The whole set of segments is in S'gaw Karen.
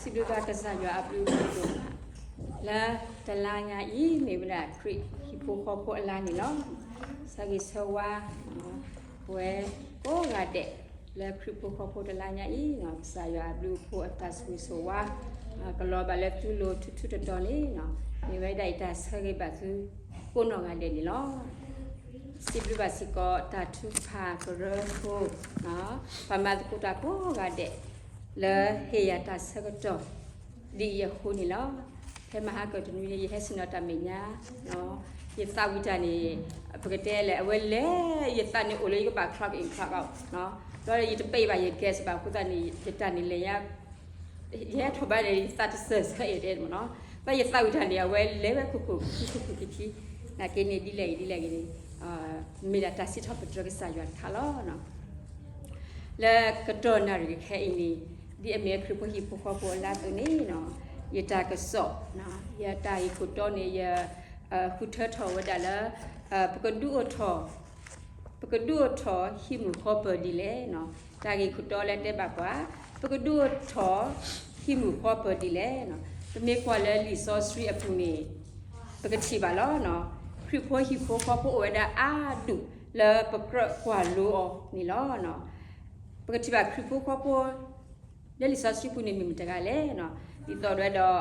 စံးဘျုးဘၣ်ကစၢ်ယွၤအဘျုးအဖှိၣ်ဒိၣ်မး, လၢတလါညါအံၤ မ့ၢ်ဝဲဒၣ်ခရံာ်ဟံၣ်ဖိဃီဖိအလါန့ၣ်လီၤ. ဆၢဂ့ၤဆၢဝါ ပဝဲကိးဂၤဒဲး လၢခရံာ်ဖိဃီဖိတလါညါအံၤ, ကစၢ်ယွၤအဘျုးအဖှိၣ်အတၢ်ဆိၣ်ဂ့ၤဆိၣ်ဝါ ကလီၤဘၣ်လၢသုလိၤထူထူတီတီန့ၣ်, မ့ၢ်ဝဲဒၣ်ယတၢ်ဆၢဂ့ၤဘၣ်သုကိးနီၢ်ဂၤဒဲးန့ၣ်လီၤ. စံးဘျုးဘၣ်စ့ၢ်ကီးတၢ်ထုကဖၣ်ကရၢဖိ ပှၤမၤသကိးတၢ်ကိးဂၤဒဲး လၢဟ့ၣ်ယၤတၢ်ဆၢကတီၢ် ဒ်အံၤအဃိန့ၣ်လီၤ. ဖဲမဟါကတနွံန့ၣ် ယဟဲဆ့ၣ်နီၤတၢ်မဲာ်ညါ, ယသးဝံၣ်တၢ်န့ၣ် ပကတဲလဲၣ် အဝဲလဲၤ ယသးန့ၣ်အိၣ်လၢယကဘၣ် clock in clock out, ဒီးယတပာ်ဘၣ်ယ gas ဘၣ်အဃိသတးန့ၣ် ယတၢ်န့ၣ်လဲၤ ယဟဲထီၣ်ဘၣ်န့ၣ် ယသးတစၢၢ်ဆၢအံၤတဲမ့ၢ်နီၤ, ဘၣ်ယသးဝံၣ်တၢ်န့ၣ် အဝဲလဲၤဝဲခိၣ်ခိၣ်ခံခံခံခံ, နာ်က့န့ၣ် ဒ်လဲၣ်ဂ့ၤဒ်လဲၣ်ဂ့ၤန့ၣ် မ့ၢ်ဒၣ်တၢ်စံးထီၣ်ပတြၢၤကစၢ်ယွၤတခါလီၤ. လၢကတီၢ်နၣ်ရံၣ်ခဲအံၤန့ၣ် ဒ်အမ့ၢ်ခရံာ်ဖိဟံၣ်ဖိဃီဖိအလါအသိးန့ၣ်, ယတၢ်ကစီၣ်, ယတၢ်ဂ့ၢ်ခိၣ်တီန့ၣ် ယဃုထၢထီၣ်ဝဲဒၣ်လၢ ပကဒုးအိၣ်ထီၣ် ပကဒုးအိၣ်ထီၣ်ဟံၣ်မုၢ်ဃီပၢၤဒ်လဲၣ်, တၢ်ဂ့ၢ်ခိၣ်တီလၢတဲဘၣ်ပှၤ ပကဒုးအိၣ်ထီၣ်ဟံၣ်မုၢ်ဃီပၢၤဒ်လဲၣ်. ပမ့ၢ်ကွၢ်လၢလံာ်စီဆှံအပူၤန့ၣ် ပကထံၣ်ဘၣ်လီၤ. ခရံာ်ဖိဟံၣ်ဖိဃီဖိအိၣ်ဝဲဒၣ်အါဒူၣ်လၢပကြၢးကွၢ်လိအီၤန့ၣ်လီၤ. ပကထံၣ်ဘၣ်ခရံာ်ဖိဃီဖိ လၢလံာ်စီဆှံပူၤန့ၣ်မ့ၢ်မတၤတဂၤလဲၣ်, ဒ်သိးဒ်ဒီး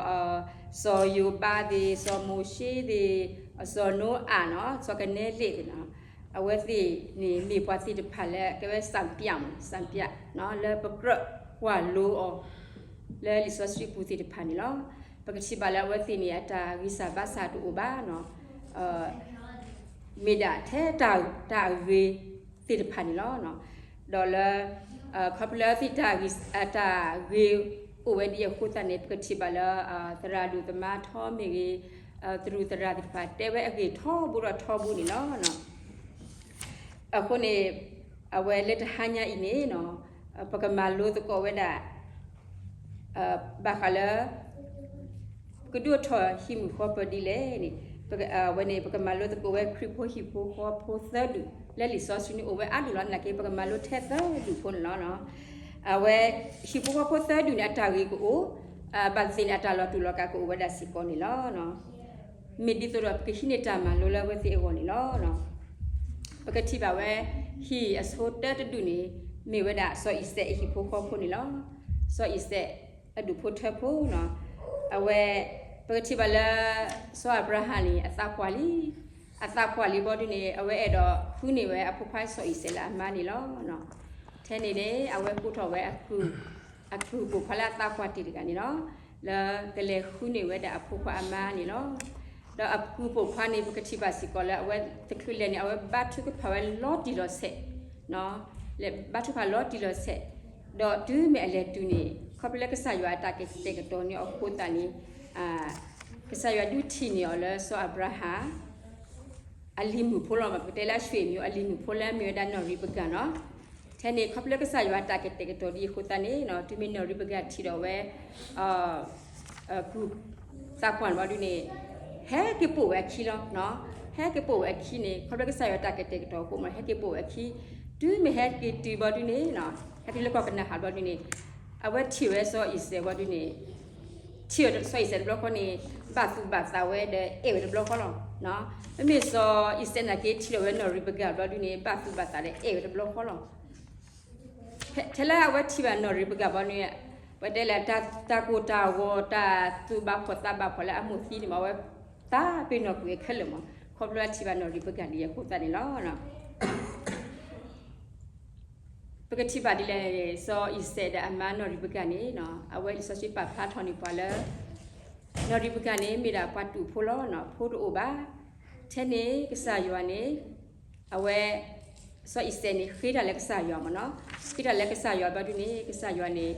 စီၤယိၤဘးသ့ၣ်, စီၤမိၤၡ့သ့ၣ်, စီၤနိအၤနီၤ, စီၤကနဲလ့းသ့ၣ်နီၤ, အဝဲသ့ၣ်န့ၣ်မ့ၢ်ပှၤသ့ၣ်တဖၣ်လၢကဲဝဲ စံးပြမး, စံးပြ, လၢပကြၢးကွၢ်လိအီၤ လၢလံာ်စီဆှံပူၤသ့ၣ်တဖၣ်န့ၣ်လီၤ. ပကထံၣ်ဘၣ်လၢအဝဲသ့ၣ်န့ၣ် အတၢ်ဂံၢ်စၢ်ဘါစၢ်တအိၣ်ဘၣ်နီၤ, မ့ၢ်ဒၣ်ထဲတၢ်အဂ့ၤသ့ၣ်တဖၣ်န့ၣ်လီၤ. ဒီးလၢ ခီဖျိလၢအဝဲသ့ၣ်တၢ်ဂ့ၤ တၢ်ဂ့ၤအိၣ်ဝဲဒ်အဃိသတးန့ၣ် ပကထံၣ်ဘၣ်လၢ သရၣ်ဒိၣ်သမါထီမ့ၢ်ဂ့ၤ, သရူးသရၣ်သ့ၣ်တဖၣ်တဲဝဲအဂ့ၢ်ထီဘိဒီးထီဘိန့ၣ်လီၤ. အဃိန့ၣ် အဝဲလၢတဟါညါအံၤန့ၣ် ပကမၤလိသကိးဝဲဒၣ် ဘၣ်ဃးလၢ ပကဒုးအိၣ်ထီၣ်ဟံၣ်မုၢ်ဃီပၢၤဒ်လဲၣ်န့ၣ်, အဝဲန့ၣ် ပကမၤလိသကိးဝဲခရံာ်ဖိဟံၣ်ဖိဃီဖိသၢဒူၣ်, လၢလံာ်စီဆှံန့ၣ်အိၣ်ဝဲအါဒူၣ်လီၤ, နာ်က့ ပကမၤလိထဲသၢဒူၣ်ဖိန့ၣ်လီၤ. အဝဲ ဟံၣ်ဖိဃီဖိသၢဒူၣ်န့ၣ် အတၢ်ဂ့ၤကအိၣ်, ဘၣ်သ့ၣ်သ့ၣ်န့ၣ် အတၢ်လီၤတူာ်လီၤကာ်ကအိၣ်ဝဲဒၣ်စ့ၢ်ကီးန့ၣ်လီၤ. မ့ၢ်ဒ်သိးဒီး ပကဟံးန့ၢ်တၢ်မၤလိလၢအဝဲသ့ၣ်အဂီၢ်န့ၣ်လီၤ. ပကထံၣ်ဘၣ်ဝဲ ဟံၣ်အဆိတၢတဒူၣ်န့ၣ် မ့ၢ်ဝဲဒၣ်စီၤအံၤစဲးအဟံၣ်ဖိဃီဖိန့ၣ်လီၤ. စီၤအံၤစဲးအဒူၣ်ဖိထၢဖိနီၤ, အဝဲ ပကထံၣ်ဘၣ်လၢ စီၤအၤဘြၤဟၣ်န့ၣ် အသးပှၢ်လံ, အသးပှၢ်လံဘီဒုန့ၣ် အဝဲအဲၣ်ဒိးဃုန့ၢ်ဝဲအဖိခွါစီၤအံၤစဲးလၢအမါန့ၣ်လီၤ. ထဲန့ၣ်န့ၣ် အဝဲကိးထီၣ်ဝဲ အကုၢ်ပိာ်ခွါလၢအသးပှၢ်တ့ၢ်တဂၤန့ၣ်လီၤ. လၢကလဲၤဃုန့ၢ်ဝဲဒၣ်အဖိခွါအမါန့ၣ်လီၤ. ဒီးအကုၢ်ပိာ်ခွါန့ၣ် ပကထံၣ်ဘၣ်စ့ၢ်ကီးလၢအဝဲတချုးလဲၤန့ၣ် အဝဲဘါထုကဖၣ်ဝဲလီၤတံၢ်လီၤဆဲး, လဲၤဘါထုကဖၣ်လီၤတံၢ်လီၤဆဲး, ဒီးတုၤမ့ၢ်အလဲၤတုၤန့ၣ် ခီဖျိလၢကစၢ်ယွၤအတၢ်ကတဲာ်ကတီၤန့ၢ်အီၤအဃိသတးန့ၣ် ကစၢ်ယွၤဒုးထံၣ်န့ၢ်အီၤလၢစီၤအၤဘြၤဟၣ် အလံၤမုၣ်ဖိလီၤမး, ပကတဲလၢအဆွေမျိုး အလံၤမုၣ်ဖိလၢအမ့ၢ်ဝဲဒၣ်နီၢ်ရံပကၢ်နီၤ. ထဲန့ၣ် ခီဖျိလၢကစၢ်ယွၤအတၢ်ကတဲာ်ကတီၤဒ်အဃိသတးန့ၣ် တုၤမ့ၢ်နီၢ်ရံပကၢ်ထံၣ်ဒီးဝဲ ကုၢ်သးပှၢ်န့ၣ်ဘီဒုန့ၣ် ဟဲက့ၤပိာ်ဝဲအခံလီၤ. ဟဲက့ၤပိာ်ဝဲအခံန့ၣ် ခီဖျိကစၢ်ယွၤအတၢ်ကတဲာ်ကတီၤအဃိမး ဟဲက့ၤပိာ်ဝဲအခံ, တုၤမ့ၢ်ဟဲက့ၤတုၤဘီဒုန့ၣ် ဟဲက့ၤလၢကီၢ်ကနၤဧၣ်ဘီဒုန့ၣ် အဝဲထံၣ်ဝဲစီၤအံၤစဲးဘီဒုန့ၣ် ထံၣ်စီၤအံၤစဲးတဘျီဃီန့ၣ် ဘၣ်သူၣ်ဘၣ်သးဝဲဒီးအဲၣ်ဝဲတဘျီဃီလီၤ. မ့မ့ၢ်စီၤအံၤစဲးနာ်က့ထံၣ်လီၤဝဲနီၢ်ရံပကၢ်ဘီဒုန့ၣ် ဘၣ်သူၣ်ဘၣ်သးဒီးအဲၣ်ဝဲတဘျီဃီလီၤ. ထဲလၢအဝဲထံၣ်ဘၣ်နီၢ်ရံပကၢ်ဘီန့ၣ် ပတဲလၢတၢ်ကိၢ်တၢ်ဂီၤ တၢ်သူၣ်ဘၣ်ဖှီၣ်သးဘၣ်ဖှီၣ်လၢအမိၢ်သံန့ၣ်မး အဝဲသးပ့ၤနီၣ်ကွံာ်ခဲလၢာ်မး ခီဖျိအထံၣ်ဘၣ်နီၢ်ရံပကၢ်ဒ်အဃိသတးန့ၣ်လီၤ. ပကထံၣ်ဘၣ်ဒ်လဲၣ်န့ၣ် စီၤအံၤစဲးဒီးအမါနီၢ်ရံပကၢ်န့ၣ် အဝဲလံာ်စီဆှံပာ်ဖျါထီၣ်န့ၢ်ပှၤလၢ နီၢ်ရံပကၢ်န့ၣ် မ့ၢ်ဒၣ်ပှၤတူာ်ဖိလီၤ, ဖိတအိၣ်ဘၣ်. ထဲန့ၣ်ကစၢ်ယွၤန့ၣ် အဝဲ စီၤအံၤစဲးန့ၣ် ဃ့တၢ်လၢကစၢ်ယွၤမးနီၤ, ဃ့တၢ်လၢကစၢ်ယွၤဘျီဒုန့ၣ် ကစၢ်ယွၤန့ၣ် ဒ်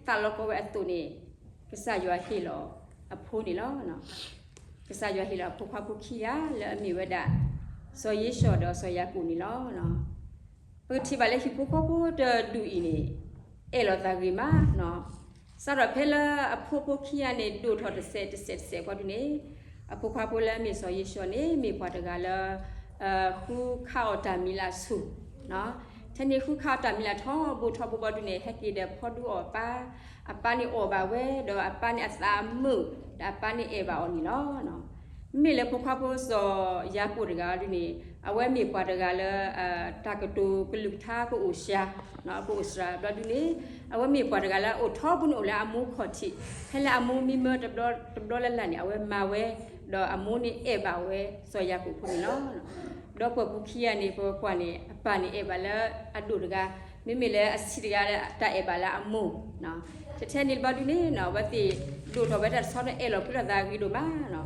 သးလီကီဝဲအသိးန့ၣ် ကစၢ်ယွၤဟ့ၣ်လီၤအဖိန့ၣ်လီၤ. ကစၢ်ယွၤဟ့ၣ်လီၤအဖိခွါဖိခံဂၤလၢအမ့ၢ်ဝဲဒၣ် စီၤယ့ၡီၤဒီးစီၤယၤကိာ်န့ၣ်လီၤ. ပကထံၣ်ဘၣ်လၢဟံၣ်ဖိဃီဖိတဒူၣ်အံၤန့ၣ် အဲၣ်လီၤသးဂ့ၤမးနီၤ. စးထီၣ်ဖဲလၢအဖိဖိခံဂၤန့ၣ် ဒိၣ်ထီၣ်တစဲးတစဲးတစဲးဘျီဒုန့ၣ် အဖိခွါဖိလၢအမ့ၢ်စီၤယ့ၡီၤန့ၣ် မ့ၢ်ပှၤတဂၤလၢ ဃုခးအီၣ်တၢ်မံၤလၢအဆူၣ်နီၤ. ထဲန့ၣ်ဃုခါအီၤတၢ်မံၤလၢ်ထီဘိထီဘိဘီဒုန့ၣ် ဟဲက့ၤဒီးဖီဒူအီၣ်အပၢ်, အပၢ်န့ၣ်အီၣ်ဘၣ်ဝဲ ဒီးအပၢ်န့ၣ်အသးမုာ် ဒီးအပၢ်န့ၣ်အဲၣ်ဘၣ်အီၤန့ၣ်လီၤ. မ့မ့ၢ်လၢဖိခွါဖိစီၤယၤကိာ်တဂၤဒုန့ၣ် အဝဲမ့ၢ်ပှၤတဂၤလၢ တၢ်ကတိၤကလုၢ်ကထါကအိၣ်စှၤ, ကအိၣ်စှၤဘျီဒုန့ၣ် အဝဲမ့ၢ်ပှၤတဂၤလၢအအိၣ်ထီဘိန့ၣ်အိၣ်လၢအမိၢ်ခီၣ်ထံး, ဖဲလၢအမိၢ်မံမၢတဘျီလၢ်လၢ်န့ၣ် အဝဲမၤဝဲ, ဒီးအမိၢ်န့ၣ်အဲၣ်ဘၣ်ဝဲစီၤယၤကိာ်ဖိန့ၣ်လီၤ. ဒီးကွဲၢ်ပူၤခံဂၤန့ၣ် ပကွၢ်န့ၣ် အပၢ်န့ၣ်အဲၣ်ဘၣ်လၢအဒိၣ်တဂၤ, မ့မ့ၢ်လၢအဆံးတဂၤလၢတၢ်အဲၣ်ဘၣ်လၢအမိၢ်, ထဲထဲန့ၣ်ဘျီဒုန့ၣ် အဝဲသ့ၣ်ဒိၣ်ထီၣ်ဝဲတၢ်တဆီန့ၣ် အဲၣ်လီၤကွံလိာ်သးဂ့ၤဒိၣ်မးနီၤ.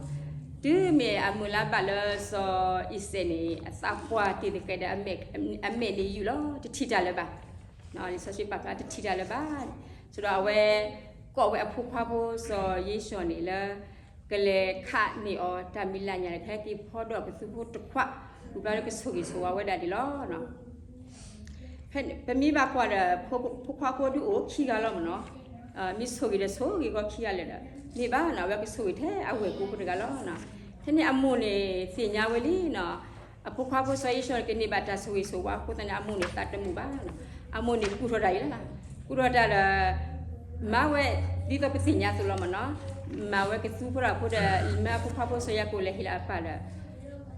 တုၤမ့ၢ်အမုၢ်လါဘၣ်လၢစီၤအံၤစဲးန့ၣ် အသးပှၢ်တ့ၢ်တကဲဒီး အမဲာ်န့ၣ်ယုာ်လီၤ တထံၣ်တၢ်လၢၤဘၣ်. လံာ်စီဆှံပာ်ဖျါတထံၣ်တၢ်လၢၤဘၣ်. ဆိဒီးအဝဲကိးဝဲအဖိခွါဖိစီၤယ့ၡီၤန့ၣ်လၢ ကလဲၤခးန့ၢ်အီၤတၢ်မံၤလၢ်ညါန့ၣ် ကဟဲက့ၤဖီဒီးကသူဖိတခွး ဃုာ်ဘျီလၢကဆိၣ်ဂ့ၤဆိၣ်ဝါဝဲဒၣ်ဒ်လီၤ. ပမ့ၢ်ဘၣ်ကွၢ်ဒီး ဖိခွါဖိဒုအိၣ်ခံဂၤလီၤမ့ၢ်နီၤ. မ့ၢ်ဆိၣ်ဂ့ၤဒီးဆိၣ်ဂ့ၤဂီၢ်ခံဂၤလၢာ်ဒီး မ့ၢ်ဘၣ်နီၤ အဝဲကဆိၣ်ဂ့ၤထဲအဝဲၢ်ကိဖိတဂၤလီၤ. ထဲန့ၣ်အမိၢ်န့ၣ်သ့ၣ်ညါဝဲလံနီၤ. အဖိခွါဖိစီၤယ့ၡီၤန့ၣ် ကန့ၢ်ဘၣ်တၢ်ဆိၣ်ဂ့ၤဆိၣ်ဝါအဃိသတးန့ၣ် အမိၢ်န့ၣ်သးတမုာ်ဘၣ်နီၤ. အမိၢ်န့ၣ်ကူၣ်ထီၣ်တၢ်အံၤလီၤ. ကူၣ်ထီၣ်တၢ်ဒီး မၤဝဲဒ်သိးပသ့ၣ်ညါအသိးလီၤမ့ၢ်နီၤ. မၤဝဲကသူဖိတၢ်ဖိဒီး မ့ၢ်အဖိခွါဖိစီၤယၤကိာ်လဲၤဟ့ၣ်လၢအပၢ်ဒီး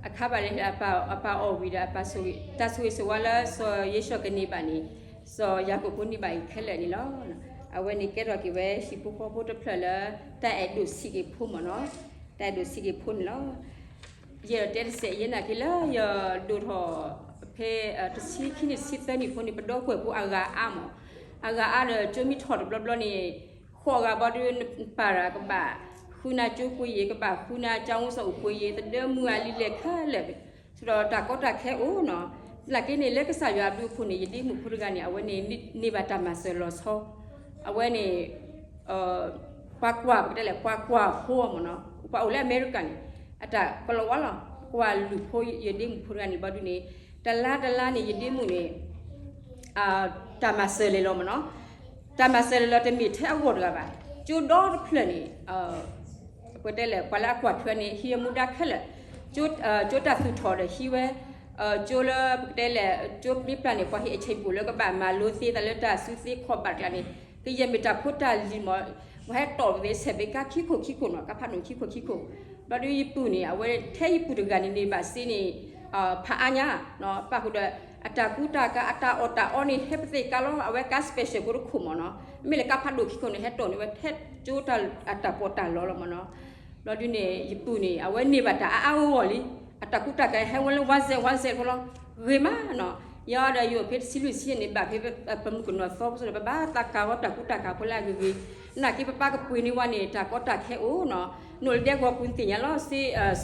အခါဘၣ်လဲၤဟ့ၣ်လၢအပၢ်အီၣ်ဝံၤဒီး တၢ်ဆိၣ်ဂ့ၤဆိၣ်ဝါလၢစီၤယ့ၡီၤကန့ၢ်ဘၣ်န့ၣ် စီၤယၤကိာ်ဖိန့ၢ်ဘၣ်အံၤခဲလၢာ်န့ၣ်လီၤ. အဝဲန့ၣ်ကဲထီၣ်က့ၤဝဲဟံၣ်ဖိဃီဖိတဖျၢၣ်လၢ တၢ်အဲၣ်ဒိၣ်ဆံးက့ၤဖိမ့ၢ်နီၤ. တၢ်အဲၣ်ဒိၣ်ဆံးက့ၤဖိန့ၣ်လီၤ. ယအဲၣ်ဒိးတဲတစဲး ယဲနာ်က့ၤလၢယဒိၣ်ထီၣ် ဖဲတဆံခံနံၣ်တဆံသၢနံၣ်ဖိန့ၣ် ပဒီပုၢ်ဝဲၢ်ဖိအဂၤအါမး, အဂၤအါဒီးကၠိမ့ၢ်ထီၣ်တဘျီဘျီန့ၣ် ဃိးဂၤဘီဒုး နပၢ်တဂၤကဘၣ်ဃုနၤကၠိပှ့ၤယ့ၤ ကဘၣ်ဃုနၤကၠိဝူစီအိၣ်ပှ့ၤယ့ၤ သဒၢမုၢ်အလံာ်လဲၣ်ခဲလၢာ်, ဆိဒီးတၢ်ကီတၢ်ခဲအိၣ်နီၤ. နာ်က့န့ၣ် လၢကစၢ်ယွၤအဘျုးအဖှိၣ်န့ၣ် ယဒ့မုၣ်ဖိတဂၤန့ၣ် အဝဲန့ၣ်န့ၢ်ဘၣ်တၢ်မၤစၢၤလီၤဆီ, အဝဲန့ၣ် ပှၤကွၢ် ပကတဲလဲၣ် ပှၤကွၢ်ဖိမ့ၢ်နီၤ, ပှၤအိၣ်လၢအမဲရကၤန့ၣ် အတၢ်ကလီၤဝါလီၤ. ကွၢ်လုၢ်ဖိ ယဒ့မုၣ်ဖိတဂၤန့ၣ်ဘီဒုန့ၣ် တလါတလါန့ၣ် ယဒ့မုၣ်န့ၣ် တၢ်မၤစၢၤလဲၤလီၤမ့ၢ်နီၤ. တၢ်မၤစၢၤလဲၤလီၤတမ့ၢ်ထဲအဂီၢ်တဂၤဘၣ်. ကၠိဒီတဖျၢၣ်န့ၣ် ပတဲလဲၣ် ပှၤလၢအကွၢ်ထွဲန့ၣ် ဟံးအမူဒါခဲလၢာ်, ကၠိတၢ်သူၣ်ထီၣ်ဒီးဟံးဝဲ, ကၠိလၢပကတဲလဲၣ် ကၠိမ့ၢ်ပျၢ်န့ၣ် ပှၤဟ့ၣ်အဆ့ၣ်ပူၤလၢကဘၣ်မၤလိသ့သးလၢတၢ်စုသ့ခီၣ်ဘၣ်တကျါန့ၣ် ကယဲၢ်မ့ၢ်တၢ်ဖိတၢ်လံၤမး, ပှၤဟဲတီၣ်ပသ့ဆဲးဘ့ကါခံခိၣ်ခံခိၣ်နီၤ, ကါဖးဒိၣ်ခံခိၣ်ခံခိၣ်, ဘျီဒုးယပုၢ်န့ၣ် အဝဲထဲယပုၢ်တဂၤန့ၣ်န့ၣ်ဘၣ်စ့န့ၣ် ဖးအါညါ, ပာ်ဃုာ်ဒီး အတၢ်ကူတၢ်ကၤ အတၢ်အီၣ်တၢ်အီန့ၣ် ဟဲပသ့ကါလီၤ, အဝဲကါ special ဖိတခိၣ်မ့ၢ်နီၤ, မ့ၢ်လၢကါဖးဒိၣ်ခံခိၣ်န့ၣ် ဟဲတီၣ်န့ၢ်ဝဲထဲကၠိအတၢ်ပီးတၢ်လီလီၤမ့ၢ်နီၤ. ဘျီဒုးန့ၣ် ယပုၢ်န့ၣ် အဝဲန့ၢ်ဘၣ်တၢ်အါအါဂီၢ်ဂီၢ်လံ, အတၢ်ကူတၢ်ကၤဟဲဝဲလၢ ဝါစဲး ဝါစဲးဖိလီၤ, ဂ့ၤမးနီၤ. ယဒီးယအိၣ်ဖဲတဆံလွံၢ်ဆံန့ၣ် ဘၣ်ဖဲပမုၣ်ကနီၤသီဖိစ့ၢ်ဒီး ပဘၣ်သးကၤဝဲတၢ်ကူတၢ်ကၤဖိလၢအဂ့ၤဂ့ၤ, နာ်က့ပပၢ်ကပှ့ၤန့ၢ်ဝဲန့ၣ် တၢ်ကီတၢ်ခဲအိၣ်နီၤ, နအိၣ်လၢဒဲကဝီၤပူၤနသ့ၣ်ညါလီၤ,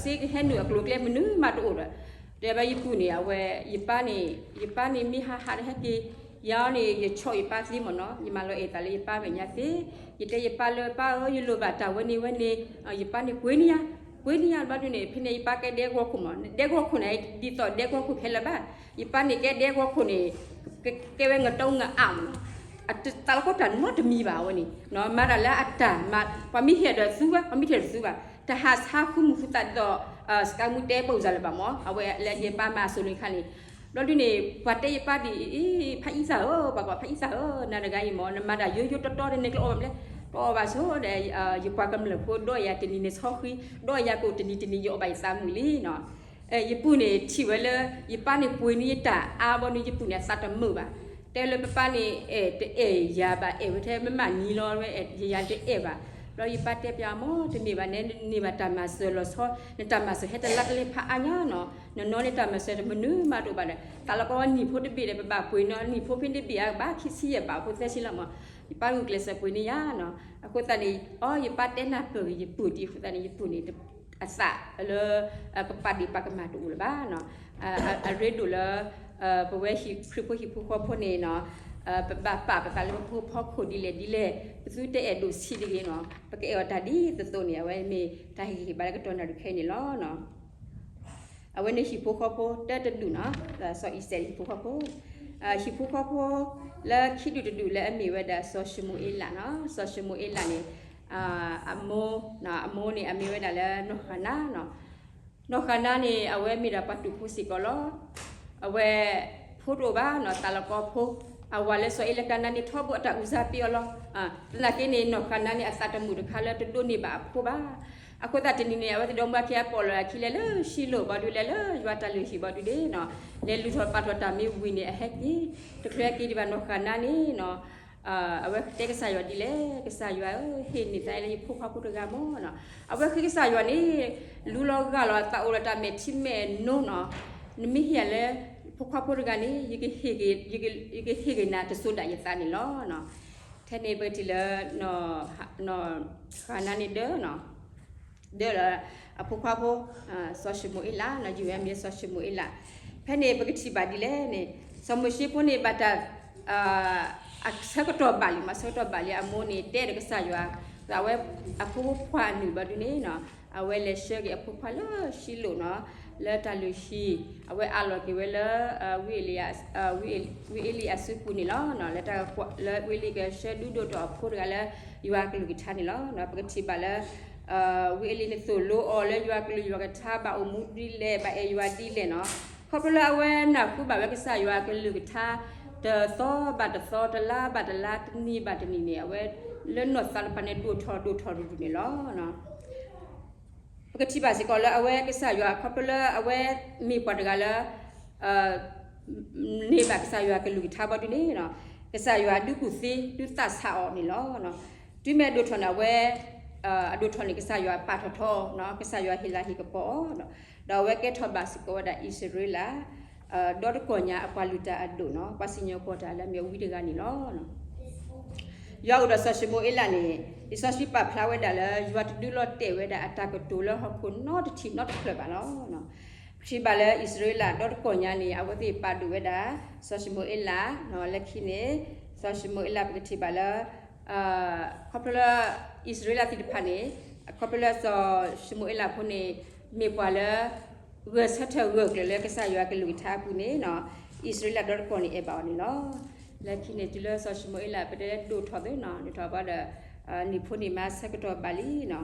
စ့ကဟဲနုာ်အကျိၤအကျဲမနုၤမးတအိၣ်ဒီး, တဲဘၣ်ယပုၢ်န့ၣ် အဝဲ ယပၢ်န့ၣ် ယပၢ်န့ၣ်မ့ၢ်ဟးဟးဒီးဟဲက့ၤ, ယၤန့ၣ် ယဆီၣ်ယပၢ်သ့မ့ၢ်နီၤ, ယမၤလီၤအဲၣ်သးလၢယပၢ်မဲာ်ညါသ့, ယတဲယပၢ်လၢ ပၢ်ဧၢ ယလိၣ်ဘၣ်တၢ်ဝဲန့ၣ်ဝဲန့ၣ်, ယပၢ်န့ၣ်ပှ့ၤန့ၢ်ယၤ, ပှ့ၤန့ၢ်ယၤဘျီဒုးန့ၣ် ဖဲန့ၣ်ယပၢ်ကဲဒဲကဝီၤခိၣ်မ့ၢ်, ဒဲကဝီၤခိၣ်န့ၣ် ဒ်သိးဒဲကဝီၤခိၣ်ခဲလၢာ်ဘၣ်, ယပၢ်န့ၣ်ကဲဒဲကဝီၤခိၣ်န့ၣ် ကဲဝဲငတီငအးမ့ၢ်နီၤ, တၢ်လီၢ်ကီတၢ်နီတမံၤဘၣ်အဝဲန့ၣ်, မၤတၢ်လၢအတၢ်မၤ, ပှၤမ့ၢ်ဟ့ၣ်ဒီးသူဝဲ ပှၤမ့ၢ်ထံၣ်ဒီးသူဘၣ်, တဟးဆါဃုမုၢ်ဃုသးဒ်သိး စကါမူတဲပူၤစၢ်လၢၤဘၣ်မ့ၢ်, အဝဲလၢယပၢ်မၤအစိၤလံခါန့ၣ်, ဘျီဒုးန့ၣ် ပှၤတဲယပၢ်ဒ်အံၤ ဖးအံသၣ်ဧၢ, ပှၤကိးဖးအံသၣ်ဧၢ, နၤတဂၤအံၤမ့ၢ် နမၤတၢ်ယိယိတီတီဒီး နကျဲအီၣ်ဘၣ်မလဲၣ်, တအီၣ်ဘၣ်ဆိဒီး ယပှၤကမျၢၢ်ဖိဒီးယၤတနံၤန့ၣ်ဆီဃံ, ဒီးယၤကိးတနံၤတနံၤ ယအီၣ်ဘၣ်ယသးမုာ်လံနီၤ. ယပုၢ်န့ၣ်ထံၣ်ဝဲလၢ ယပၢ်န့ၣ်ပှ့ၤန့ၢ်ယတၢ်အါဘီန့ၣ် ယပုၢ်န့ၣ် အသးတမုာ်ဘၣ်. တဲလၢပပၢ်န့ၣ် အဲၣ်တအဲၣ်ယၤဘၣ် အဲၣ်ဝဲထဲမ့ၢ်မးနံၤလီၤဝဲ ယယၤတအဲၣ်ဘၣ်. ဘျီယပၢ်တဲပျးမ့ၢ် တမ့ၢ်ဘၣ်နဲ နန့ၢ်ဘၣ်တၢ်မၤစၢၤလီၤဆီ, နတၢ်မၤစၢၤဟဲတလါတလဲဖးအါညါနီၤ. နနီၢ်န့ၣ်တၢ်မၤစၢၤတမနုၤမးတအိၣ်ဘၣ်ဒီး သးလီၤကီနံၣ်ဖိတဘ့ၣ်ဒီး ပဘၣ်ပှ့ၤနီၤ နံၣ်ဖိဖဲတဘ့ၣ်အဘၣ်ခံဆံယဲၢ်ဘၣ် အဖိသၢဆံလီၤမ့ၢ်. ယပၢ်ဂုာ်ကျဲးစၢးပှ့ၤန့ၢ်ယၤနီၤ. အဃိသတးန့ၣ် အီ ယပၢ်တဲနၢ်ပၢၢ်ဂ့ၤယပုၢ်ဒ်အဃိသတးန့ၣ် ယပုၢ်န့ၣ် အသးလၢ ကပာ်ဒ့ၣ်ပာ်ကမၣ်တအိၣ်လၢၤဘၣ်နီၤ. အရ့ဒိၣ်လၢ ပဝဲခရံာ်ဖိဟံၣ်ဖိဃီဖိန့ၣ်နီၤ ပဘၣ်ပာ်ပသးလၢပဖိဖီခိၣ်ဒ်လဲၣ်ဒ်လဲၣ် ပသုတအဲၣ်ဒိၣ်ဆံးတဂ့ၤနီၤ ပကအဲၣ်အီၤတၢ်ဒ်သိးသိးန့ၣ် အဝဲမ့ၢ်တၢ်ဟ့ၣ်ဂံၢ်ဟ့ၣ်ဘါလၢကတီၢ်နၣ်ရံၣ်ခဲအံၤန့ၣ်လီၤ. အဝဲန့ၣ်ဟံၣ်ဖိဃီဖိတၢတဒူၣ်နီၤ စီၤအံၤစဲးဟံၣ်ဖိဃီဖိ, ဟံၣ်ဖိဃီဖိ လၢခံဒူၣ်တဒူၣ်လၢအမ့ၢ်ဝဲဒၣ်စီၤၡမူၤအ့လးနီၤ စီၤၡမူၤအ့လးန့ၣ် အမိၢ် အမိၢ်န့ၣ် အမ့ၢ်ဝဲဒၣ်လၢနီၢ်ဃၤနါနီၤ. နီၢ်ဃၤနါန့ၣ် အဝဲမ့ၢ်ဒၣ်ပှၤတူၢ်ဖိစ့ၢ်ကီးလီၤ. အဝဲ ဖိတအိၣ်ဘၣ်နီၤ, သးလီၤကီဖိ, အဝၤလၢစီၤအ့လကၤနါန့ၣ် ထီဘိအတၢ်အုၣ်စၢ်ပ့အီၤလီၤ. သနာ်က့န့ၣ် နီၢ်ဃၤနါန့ၣ် အသးတမုာ်တခါလၢတဒိးန့ၢ်ဘၣ်အဖိဘၣ်. အဃိသတးတနံၤန့ၣ် အဝဲသ့ၣ်ဒီမါဝၤခံဂၤပိာ်လီၤအခံလဲၤလၢၡံလိၣ်ဘီဒုး လဲၤလၢယွၤတၢ်လုၢ်ဟံၣ်ဘီဒုးန့ၣ်နီၤ, လဲၤလူၤထီၣ်ပာ်ထီၣ်တၢ်မ့ၢ်ဝံၤန့ၣ် အဟဲက့ၤ, တချုးဟဲက့ၤဒံးဘၣ်နီၢ်ဃၤနါန့ၣ်နီၤ အဝဲတဲကစၢ်ယွၤဒ်လဲၣ်, ကစၢ်ယွၤဧၢ, ဟ့ၣ်န့ၢ်သးလၢယဖိခွါဖိတဂၤမ့ၢ်နီၤ. အဝဲဃ့ကစၢ်ယွၤန့ၣ် လူလီၤဂၢ်လီၤ သးအိၣ်ဒီးတၢ်မဲာ်ထံမဲာ်နိနီၤ, နမ့ၢ်ဟ့ၣ်ယၤလၢ ဖိခွါဖိတဂၤန့ၣ် ယကဟ့ၣ်ဂ့ၤနၤတစိၤဒၣ်ယသးန့ၣ်လီၤ. ထဲန့ၣ်ပကထံၣ်လၢ နီၢ်ဃၤနါန့ၣ်ဒၢ ဒၢလၢအဖိခွါဖိ စီၤၡမူၤအ့လး, ယုၢ်ဝဲမ့ၢ်စီၤၡမူၤအ့လး. ဖဲန့ၣ်ပကထံၣ်ဘၣ်ဒ်လဲၣ်န့ၣ် စီၤမိၤၡ့ဖိန့ၣ်ဘၣ်တၢ် အဆၢကတီၢ်ဘၣ်လံမး, ဆၢကတီၢ်ဘၣ်လံအမိၢ်န့ၣ် တဲဒီးကစၢ်ယွၤ, ဒီးအဝဲအဖိခွါအနုာ်ဘီဒုးန့ၣ်နီၤ, အဝဲလဲၤဆှၢက့ၤအဖိခွါလၢၡံလိၣ်နီၤ, လၢတၢ်လုၢ်ဟံၣ်, အဝဲအးလီၤက့ၤဝဲလၢ ဝံအ့လံအစုပူၤန့ၣ်လီၤ. လၢတၢ်လၢဝံအ့လံကဆှၢဒုးဒိၣ်ထီၣ်အဖိတဂၤလၢ ယွၤကလုၢ်ကထါန့ၣ်လီၤ. ပကထံၣ်ဘၣ်လၢ ဝံအ့လံန့ၣ်သိၣ်လိအီၤလၢယွၤကလုၢ်ယွၤကထါ ဘၣ်အိၣ်မူဒ်လဲၣ် ဘၣ်အဲၣ်ယွၤဒ်လဲၣ်နီၤ. ခီဖျိလၢအဝဲနၢ်ဟူဘၣ်ဝဲကစၢ်ယွၤကလုၢ်ကထါ တသီဘၣ်တသီ တလါဘၣ်တလါ တနံၤဘၣ်တနံၤန့ၣ် အဝဲလၢနီၢ်သးတဖၣ်န့ၣ် ဒိၣ်ထီၣ်ဒိၣ်ထီၣ်ဒူၣ်ဒူၣ်န့ၣ်လီၤ. ပကထံၣ်ဘၣ်စ့ၢ်ကီးလၢအဝဲကစၢ်ယွၤ ခီဖျိလၢအဝဲမ့ၢ်ပှၤတဂၤလၢ န့ၢ်ဘၣ်ကစၢ်ယွၤကလုၢ်ကထါဘီဒုးန့ၣ် ကစၢ်ယွၤဒုးကူၣ်သ့ဒုးသးဆးအီၤန့ၣ်လီၤ. တုၤမ့ၢ်အဒိၣ်ထီၣ်န့ၣ် အဝဲ အဒိၣ်ထီၣ်န့ၣ် ကစၢ်ယွၤပာ်ထီၣ်ထီအီၤ, ကစၢ်ယွၤဟ့ၣ်လၤဟ့ၣ်ကပီၤအီၤ, ဒီးအဝဲကဲထီၣ်ဘၣ်စ့ၢ်ကီးဝဲဒၣ်အံၣ်စရ့လး ဒီတကီၢ်ညါအပှၤလုၢ်တၢ်အဒိၣ်နီၤ, ပှၤစံၣ်ညီၣ်ကွီၢ်တၢ်လၢအမ့ၢ်အဝံတဂၤန့ၣ်လီၤ. ယွၤအိၣ်ဒီးစီၤၡမူၤအ့လးန့ၣ် လံာ်စီဆှံပာ်ဖျါဝဲဒၣ်လၢ ယွၤတဒုးလီၤတဲာ်ဝဲဒၣ်အတၢ်ကတိၤလၢဟီၣ်ခိၣ်နီတထံၣ်နီတဖျၢၣ်ဘၣ်လီၤ. ပထံၣ်ဘၣ်လၢအံၣ်စရ့လးဒီတကီၢ်ညါန့ၣ် အဝဲသ့ၣ်ပာ်ဒိၣ်ဝဲဒၣ် စီၤၡမူၤအ့လး, လၢခံန့ၣ် စီၤၡမူၤအ့လးပကထံၣ်ဘၣ်လၢ ခီဖျိလၢ အံၣ်စရ့လးသ့ၣ်တဖၣ်န့ၣ် ခီဖျိလၢစီၤၡမူၤအ့လးဖိန့ၣ် မ့ၢ်ပှၤလၢ ဂဲၤဆၢထၢၣ်ဂၢၢ်ကျၢၤလၢကစၢ်ယွၤကလုၢ်ကထါအပူၤန့ၣ် အံၣ်စရ့လးဒီတကီၢ်န့ၣ်အဲၣ်ဘၣ်အီၤန့ၣ်လီၤ. လၢခံန့ၣ် တုၤလၢစီၤၡမူၤအ့လး ပတဲဒိၣ်ထီၣ်သ့နီၤ ဒိၣ်ထီၣ်ဘၣ်ဒီး နံၣ်ဖိန့ၣ်မးဆၢကတီၢ်ဘၣ်လံနီၤ.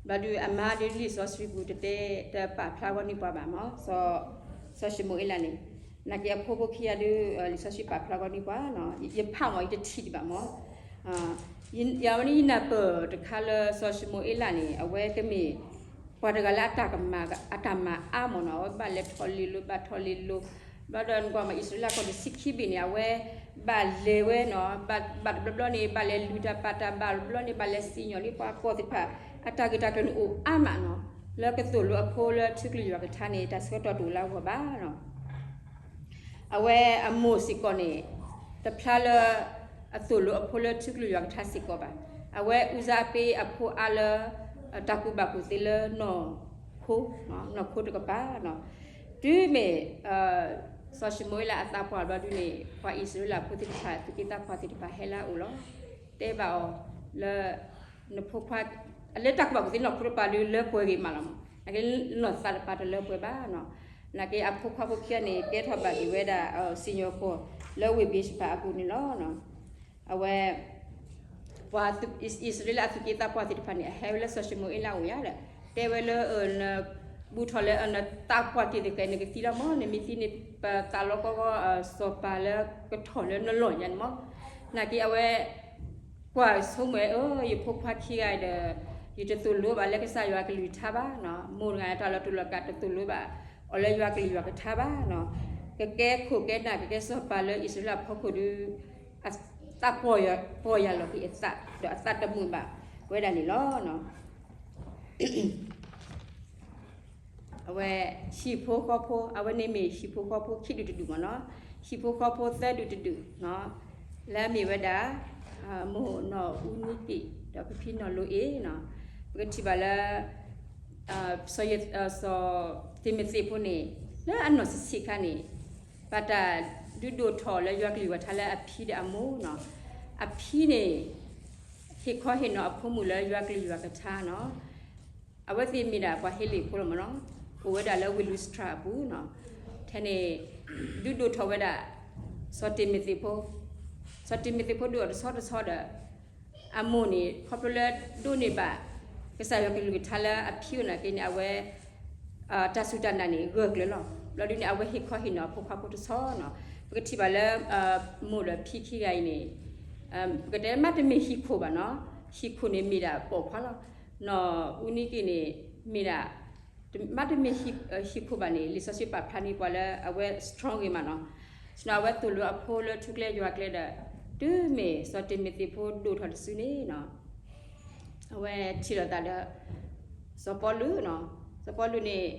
ဘျီဒုးအမါဒုးလံာ်စီဆှံပူၤတတဲ တပာ်ဖျါဝဲန့ၢ်ပှၤဘၣ်မး စီၤၡမူၤအ့လးန့ၣ်, နာ်က့အဖိဖိခံဂၤဒုး လံာ်စီဆှံပာ်ဖျါဝဲန့ၢ်ပှၤ, ယဖးမး ယတထံၣ်ဒံးဘၣ်မး, ယဝဲန့ၣ်ယနၢ်ပၢၢ်တခါလၢစီၤၡမူၤအ့လးန့ၣ် အဝဲကမ့ၢ် ပှၤတဂၤလၢအတၢ်မၤအါမးနီၤ, အဝဲဘၣ်လဲၤထီၣ်လ့ၤလိၤ ဘၣ်ထီၣ်လ့ၤလိၤ, ဘျီဒီးနကွၢ်မး အံၣ်စရ့လးကီၢ်တဆံခံဘ့ၣ်န့ၣ် အဝဲဘၣ်လဲၤဝဲနီၤ, ဘၣ်တဘျီဘျီန့ၣ် ဘၣ်လဲၤလုၢ်တၢ်ပာ်တၢ် ဘၣ်တဘျီန့ၣ် ဘၣ်လဲၤစံၣ်ညီၣ်လံပှၤကီၢ်သ့ၣ်တဖၣ် အတၢ်ဂ့ၢ်တၢ်ကျိၤန့ၣ်အိၣ်အါမးနီၤ, လၢကသိၣ်လိအဖိလၢထံကလုၢ်ယွၤကထါန့ၣ် တၢ်ဆၢကတီၢ်တအိၣ်လၢအဂီၢ်ဘၣ်နီၤ. အဝဲအမိၢ်စ့ၢ်ကီးန့ၣ် တဖျါလၢ အသိၣ်လိအဖိလၢထံကလုၢ်ယွၤကထါစ့ၢ်ကီးဘၣ်. အဝဲအုၣ်စၢ်အပ့အဖိအါလၢ တၢ်ကူၣ်ဘၣ်ကူၣ်သ့လၢနီၢ်ခိ, နီၢ်ခိတကပၤနီၤ. တုၤမ့ၢ် စီၤၡမူၤအ့လးအသးပှၢ်ဘျီဒုန့ၣ် ပှၤအံၣ်စရ့လးဖိသ့ၣ်တဖၣ် သူၣ်က့သးပှၢ်သ့ၣ်တဖၣ်ဟဲလၢအအိၣ်လီၤ. တဲဘၣ်အီၤလၢ နဖိခွါ လၢတၢ်ကူၣ်ဘၣ်ကူၣ်သ့နီၢ်ခိတကပၤဒုလၢပှဲၤဂ့ၤမးလီၤမး, နာ်က့နီၢ်သးတကပၤတလၢပှဲၤဘၣ်နီၤ. နာ်က့အဖိခွါဖိခံဂၤန့ၣ် ကဲထီၣ်ဘၣ်က့ၤဝဲဒၣ် စံၣ်ညီၣ်ကွီၢ်လၢဝ့ၢ်ဘ့းၡဖၣ်အပူၤန့ၣ်လီၤ. အဝဲ ပှၤအံၣ်စရ့လးအသူၣ်က့သးပှၢ်သ့ၣ်တဖၣ်န့ၣ် အဟဲဝဲလၢစီၤၡမူၤအ့လးအအိၣ်ယါဒီး တဲဝဲလၢ နဘူးထီၣ်လၢနသးပှၢ်တ့ၢ်တကဲး နကသံလီၤမး, နမ့ၢ်သံန့ၣ် ပသးလီကီကီ စီၤပၤလၢကထီၣ်လၢနလီၢ်ယါန့ၣ်မး. နာ်က့အဝဲ ကွၢ်ဆိကမိၣ်ဝဲ အၢ ယဖိခွါခံဂၤဒီး ယတသိၣ်လိဘၣ်လၢကစၢ်ယွၤကလုၢ်ကထါဘၣ်နီၤ, မိၢ်တဂၤတၢ်လီၤတူာ်လီၤကာ်တသိၣ်လိဘၣ် အီၤလၢယွၤကလုၢ်ယွၤကထါဘၣ်နီၤ, ကကဲခိၣ်ကဲနၢ် ကကဲစီၤပၤလၢအံၣ်စရ့လးဖီခိၣ်ဒီး အသးပှၢ်ယၢ်လီၤက့ၤအသး ဒီးအသးတမုာ်ဘၣ်ဝဲဒၣ်န့ၣ်လီၤ. အဝဲ ဟံၣ်ဖိဃီဖိ အဝဲန့ၣ်မ့ၢ်ဟံၣ်ဖိဃီဖိခံဒူၣ်တဒူၣ်မ့ၢ်နီၤ, ဟံၣ်ဖိဃီဖိသၢဒူၣ်တဒူၣ်နီၤ, လၢအမ့ၢ်ဝဲဒၣ် မိၢ်နီၢ်အူနံတ့ၢ် ဒီးဖံဖံနီၢ်လိအ့ၣ်နီၤ, ပကထံၣ်ဘၣ်လၢ စီၤ စီၤတံၤမသ့းဖိန့ၣ် လၢအနီၢ်ဆံးဆံးခါန့ၣ် ဘၣ်တၢ်ဒုးဒိၣ်ထီၣ်လၢယွၤကလုၢ်ယွၤကထါလၢအဖံဒီးအမိၢ်နီၤ, အဖံန့ၣ် ဟ့ၣ်ခီဟ့ၣ်နီၤအဖိမုၣ်လၢယွၤကလုၢ်ယွၤကထါနီၤ, အဝဲသ့ၣ်မ့ၢ်ဒၣ်ပှၤဟ့လ့ၣ်ဖိလီၤမ့ၢ်နီၤ, အိၣ်ဝဲဒၣ်လၢဝ့ၢ်လူစတြၢအပူၤနီၤ, ထဲန့ၣ် ဒုးဒိၣ်ထီၣ်ဝဲဒၣ် စီၤတံၤမသ့းဖိ, စီၤတံၤမသ့းဖိဒုးအီၤတဆီတဆီဒီး အမိၢ်န့ၣ် ခီဖျိလၢဒိးန့ၢ်ဘၣ် ကစၢ်ယွၤကလုၢ်ကထါလၢအဖံအနာ်က့န့ၣ် အဝဲ တၢ်စူၢ်တၢ်နာ်န့ၣ် ဂၢၢ်ကျၢၤလီၤ. ဘျီဒုန့ၣ် အဝဲဟ့ၣ်ခီဟ့ၣ်နီၤအဖိခွါဖိတဆီနီၤ. ပကထံၣ်ဘၣ်လၢ မိၢ်ဒီးဖံခံဂၤအံၤန့ၣ် ပကတဲမ့တမ့ၢ်ဟံၣ်ခိၣ်ဘၣ်နီၤ, ဟံၣ်ခိၣ်န့ၣ်မ့ၢ်ဒၣ်ပိာ်ခွါလီၤ. နီၢ်အူနံက့ၤန့ၣ် မ့ၢ်ဒၣ် မ့တမ့ၢ်ဟံၣ်ခိၣ်ဘၣ်န့ၣ် လံာ်စီဆှံပာ်ဖျါန့ၢ်ပှၤလၢအဝဲ strong ဂ့ၤမးနီၤ. နီၢ် အဝဲသိၣ်လိအဖိလၢထူကျဲယွၤကျဲဒီး တုၤမ့ၢ်စီၤတံၤမသ့းဖိဒိၣ်ထီၣ်တစုန့ၣ်နီၤ အဝဲထံၣ်လိာ်သးဒီး စီၤပီလူးနီၤ. စီၤပီလူးန့ၣ်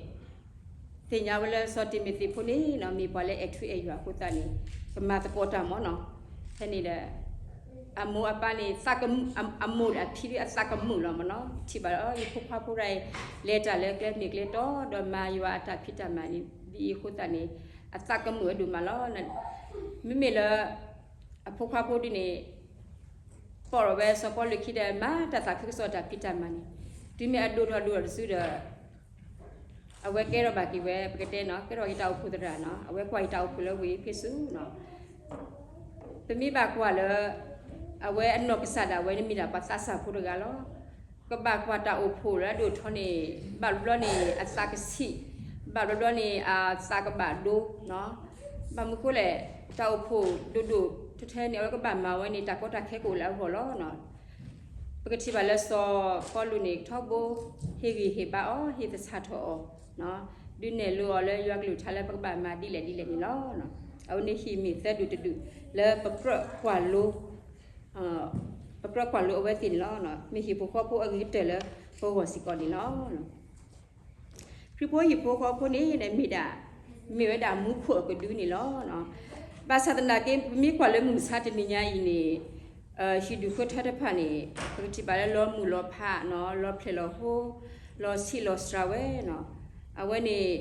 သ့ၣ်ညါဝဲလၢစီၤတံၤမသ့းဖိန့ၣ်နီၤ မ့ၢ်ပှၤလၢအဲၣ်ထူအဲၣ်ယွၤအဃိသတးန့ၣ် ကမၤသကိးတၢ်မၢ်နီၤ. ဖဲန့ၣ်ဒီး အမိၢ်အပၢ်န့ၣ် အမိၢ်ဒီးအဖံဒုးအသးကမုာ်လီၤမၢ်နီၤ. ထံၣ်ဘၣ်ဒီး ယဖိခွါဖိဒၣ်အံၤ လဲၤတၢ်လၢကျဲမ့ၢ်ကျဲတီဒီးမၤယွၤအတၢ်ဖံးတၢ်မၤန့ၣ် ဒ်အံၤအဃိသတးန့ၣ် အသးကမုာ်ဝဲဒိၣ်မးလီၤ. မ့မ့ၢ်လၢ အဖိခွါဖိဒုန့ၣ် ပိာ်ထီၣ်ဝဲစီၤပီလူးခံဒီး မၤတၢ်သးခုကစီၣ်တၢ်ဖံးတၢ်မၤန့ၣ် တုၤမ့ၢ်အဒိၣ်ထီၣ်ဒိၣ်ထီၣ်တစုဒီး အဝဲကဲထီၣ်ဘၣ်က့ၤဝဲ ပကတဲနီၤ ကဲထီၣ်က့ၤတၢ်အိၣ်ဖှိၣ်သရၣ်နီၤ. အဝဲကွၢ်အံၤတၢ်အိၣ်ဖှိၣ်လၢဝ့ၢ်အ့းဖ့းစူးနီၤ. ပမ့ၢ်ဘၣ်ကွၢ်လၢ အဝဲအနီၢ်ကစၢ်ဒၣ်ဝဲန့ၣ်မ့ၢ်ဒၣ်ပှၤသးစၢ်ဖိတဂၤလီၤ. ကဘၣ်ကွၢ်တၢ်အိၣ်ဖှိၣ်လၢအဒိၣ်ထီန့ၣ် ဘၣ်ဘျီဘျီန့ၣ် အသးကဆံး, ဘၣ်ဘျီဘျီန့ၣ် အသးကဘၣ်ဒိနီၤ. ဘၣ်မနုၤဃိလဲၣ် တၢ်အိၣ်ဖှိၣ်ဒိၣ်ဒိၣ်ထဲထဲန့ၣ် အဝဲကဘၣ်မၤဝဲန့ၣ် တၢ်ကီတၢ်ခဲကအိၣ်လၢအဂီၢ်လီၤ. ပကထံၣ်ဘၣ်လၢစီၤပီလူးန့ၣ် ထီဘိ ဟ့ၣ်ဂံၢ်ဟ့ၣ်ဘါအီၤ ဟ့ၣ်သဆၣ်ထီၣ်အီၤ ဒုးနဲၣ်လိအီၤလၢယွၤကလုၢ်ကထါလၢပကဘၣ်မၤဒ်လဲၣ်ဒ်လဲၣ်န့ၣ်လီၤ. အဝဲန့ၣ်ဟံၣ်မ့ၢ်သၢဒူၣ်တဒူၣ်လၢပကြၢးကွၢ်လိ ပကြၢးကွၢ်လိအဝဲသ့ၣ်န့ၣ်လီၤ. မ့ၢ်ဟံၣ်ဖိဃီဖိအဂ့ၤကတၢၢ်လၢပဂီၢ်စ့ၢ်ကီးန့ၣ်လီၤ. ခရံာ်ဖိဟံၣ်ဖိဃီဖိန့ၣ် မ့ၢ်ဒၣ် မ့ၢ်ဝဲဒၣ်မူခိၣ်အကဒုန့ၣ်လီၤ. ဘၣ်ဆၣ်သနာ်က့ ပမ့ၢ်ကွၢ်လၢမုၢ်မဆါတနံၤညါအံၤန့ၣ် ဟံၣ်ဒူၣ်ဃၢထၢတဖၣ်န့ၣ် ပကထံၣ်ဘၣ်လၢလီၤမုၢ်လီၤဖးနီၤ, လီၤဖျဲၣ်လီၤဟိ, လီၤဆံးလီၤစှၤဝဲနီၤ. အဝဲန့ၣ်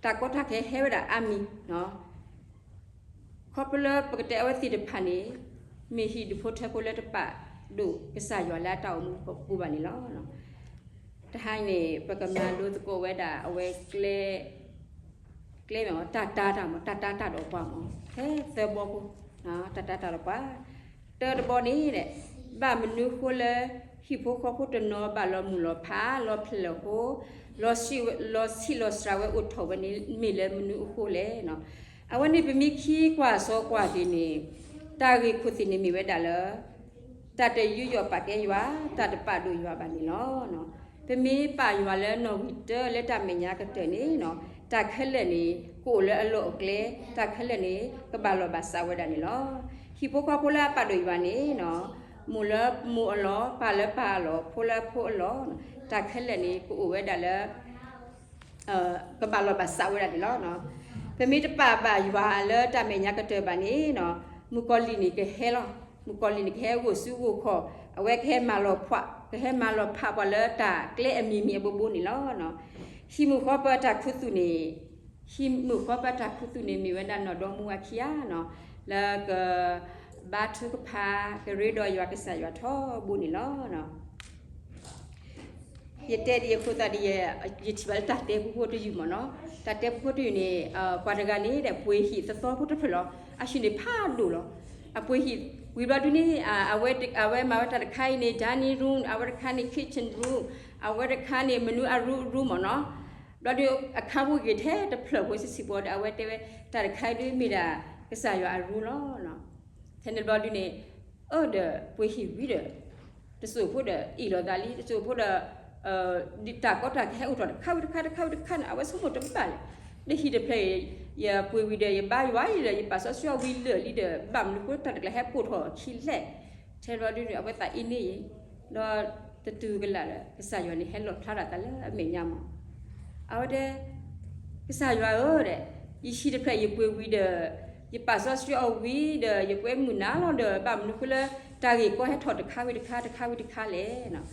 တၢ်ကီတၢ်ခဲဟဲဝဲဒၣ်အါမံၤနီၤ. ခီဖျိလၢပကတဲအဝဲသ့ၣ်တဖၣ်န့ၣ် မ့ၢ်ဟံၣ်ဒူၣ်ဖိထၢဖိလၢတပာ်ဒိၣ်ကစၢ်ယွၤလၢအတၢ်အိၣ်မူအပူၤဘၣ်န့ၣ်လီၤ. တဟါအံၤန့ၣ် ပကမၤလိသကိးဝဲဒၣ်အဝဲကျဲ ကျဲမ့ၢ်တၢ်တာ်တၢ်မ့ၢ် တၢ်တာ်တၢ်ဒီးပှၤမ့ၢ် ထဲသၢဘီဖိ တၢ်တာ်တၢ်ဒီးပှၤ တၢတဘီန့ၣ် ဘၣ်မနုၤဃိလၢ ဟံၣ်ဖိဃီဖိတနီၤဘၣ်လီၤမုၢ်လီၤဖး လီၤဖျဲၣ်လီၤဟိ လီၤဆံးလီၤစှၤဝဲအိၣ်ထီၣ်ဝဲန့ၣ် မ့ၢ်လၢမနုၤအဃိလဲၣ်နီၤ. အဝဲန့ၣ်ပမ့ၢ်ခံကွၢ်စီကွၢ်က့ၤန့ၣ် တၢ်ဂ့ၢ်ခိၣ်သ့ၣ်န့ၣ်မ့ၢ်ဝဲဒၣ်လၢ တၢ်တယူးယီၣ်ပာ်ကဲယွၤ တၢ်တပာ်ဒိၣ်ယွၤဘၣ်န့ၣ်လီၤ. ပမ့ၢ်ပာ်ယွၤလၢနီၣ်ဂံၢ်တၢလၢတၢ်မဲာ်ညါကတၢၢ်န့ၣ်နီၤ တၢ်ခဲလၢာ်န့ၣ် ကအိၣ်လၢအလီၢ်အကျဲ တၢ်ခဲလၢာ်န့ၣ် ကဘၣ်လီၢ်ဘၣ်စးဝဲဒၣ်န့ၣ်လီၤ. ဟံၣ်ဖိဃီဖိလၢအပာ်ဒိၣ်ယွၤန့ၣ်နီၤ မိၢ်လၢမိၢ်အလီၢ် ပၢ်လၢပၢ်အလီၢ် ဖိလၢဖိအလီၢ် တၢ်ခဲလၢာ်န့ၣ် ကအိၣ်ဝဲဒၣ်လၢ ကဘၣ်လီၢ်ဘၣ်စးဝဲဒၣ်န့ၣ်လီၤ. ပမ့ၢ်တပာ်ဘၣ်ယွၤလၢတၢ်မဲာ်ညါကတၢၢ်ဘၣ်န့ၣ်နီၤ မုၣ်ကီၤလံၢ်န့ၣ်ကဟဲလီၤ. မုၣ်ကီၤလံၢ်န့ၣ်ကဟဲဂိၢ်စုဂိၢ်ခီၣ် အဝဲကဟဲမၤလီၤဖှး ကဟဲမၤလီၤဖးပှၤလၢတၢ်ကျဲအမံၤမံၤအဘိဘိန့ၣ်လီၤ. ဟံၣ်မုၣ်ဃီပၢတၢ်ခူသူၣ်န့ၣ် ဟံၣ်မုၣ်ဃီပၢတၢ်ခူသူၣ်န့ၣ် မ့ၢ်ဝဲဒၣ်နီၢ်ဒီမါဝၤခံဂၤနီၤ လၢက ဘါထုကဖၣ် ကရ့ဒီးယွၤကစၢ်ယွၤထီဘိန့ၣ်လီၤ. ယတဲဒ်အံၤအဃိသတးဒီး ယထံၣ်ဘၣ်လၢတၢ်တဲဖိဖိတယုၢ်မ့ၢ်နီၤ, တၢ်တဲဖိဖိတယုၢ်န့ၣ် ပှၤတဂၤန့ၣ်ဒီး ပှ့ၤဟံၣ်သသီဖိတဖျၢၣ်လီၤ. အဟံၣ်န့ၣ်ဖးဒိၣ်လီၤ. အပှ့ၤဟံၣ် ဝံၤဘျီဒုန့ၣ် အဝဲမၤဝဲတၢ်တခါအံၤန့ၣ် dining room အဝဲတခါန့ၣ် kitchen room အဝဲတခါန့ၣ် မနုၤအ room room မ့ၢ်နီၤ. ဘျီဒု အခါဖိဂ့ၤထဲတဖျၢၣ်ဖိဆံးဆံးဖိဒီး အဝဲတဲဝဲ တၢ်တခါအံၤဒုမ့ၢ်ဒၣ် ကစၢ်ယွၤအ room လီၤ. ထဲန့ၣ်ဘျီဒုန့ၣ် အၢဒီးပှ့ၤဟံၣ်ဝံၤဒီး တစိၢ်ဖိဒီးအ့ၣ်လိာ်သးလံ, တစိၢ်ဖိဒီး တၢ်ကီတၢ်ခဲဟဲအိၣ်ထီၣ်တခါဝံၤတခါ တခါဝံၤတခါန့ၣ် အဝဲဆိကမိၣ်တဘၣ်လဲၣ်. ဒီးဟံၣ်တဖျၢၣ်အံၤ ယပှ့ၤဝံၤဒီး ယဘါယွၤအံၤဒီး ယပာ်စီဆှံအီၤဝံၤလၢာ်လံဒီး ဘၣ်မနုၤဃိတၢ်တကျါဟဲပိာ်ထီၣ်ခံလဲၣ်. ထဲဘျီဒုန့ၣ် အဝဲသးအ့န့ၣ်အံၤ ဒီးတတုၤကလာ်ဒီး ကစၢ်ယွၤန့ၣ် ဟဲလီၣ်ဖျါထီၣ်သးလၢအမဲာ်ညါမး. အဝဲတဲ ကစၢ်ယွၤဧၢဒီး ယဟံၣ်တဖျၢၣ်ယပှ့ၤဝံၤဒီး ယပာ်စီဆှံအီၤဝံၤဒီး ယပှ့ၤမုၢ်နၤလီၤဒီး ဘၣ်မနုၤဃိလၢ တၢ်ဂ့ၢ်ကီဟဲထီၣ်တခါဝံၤတခါ တခါဝံၤတခါလဲၣ်.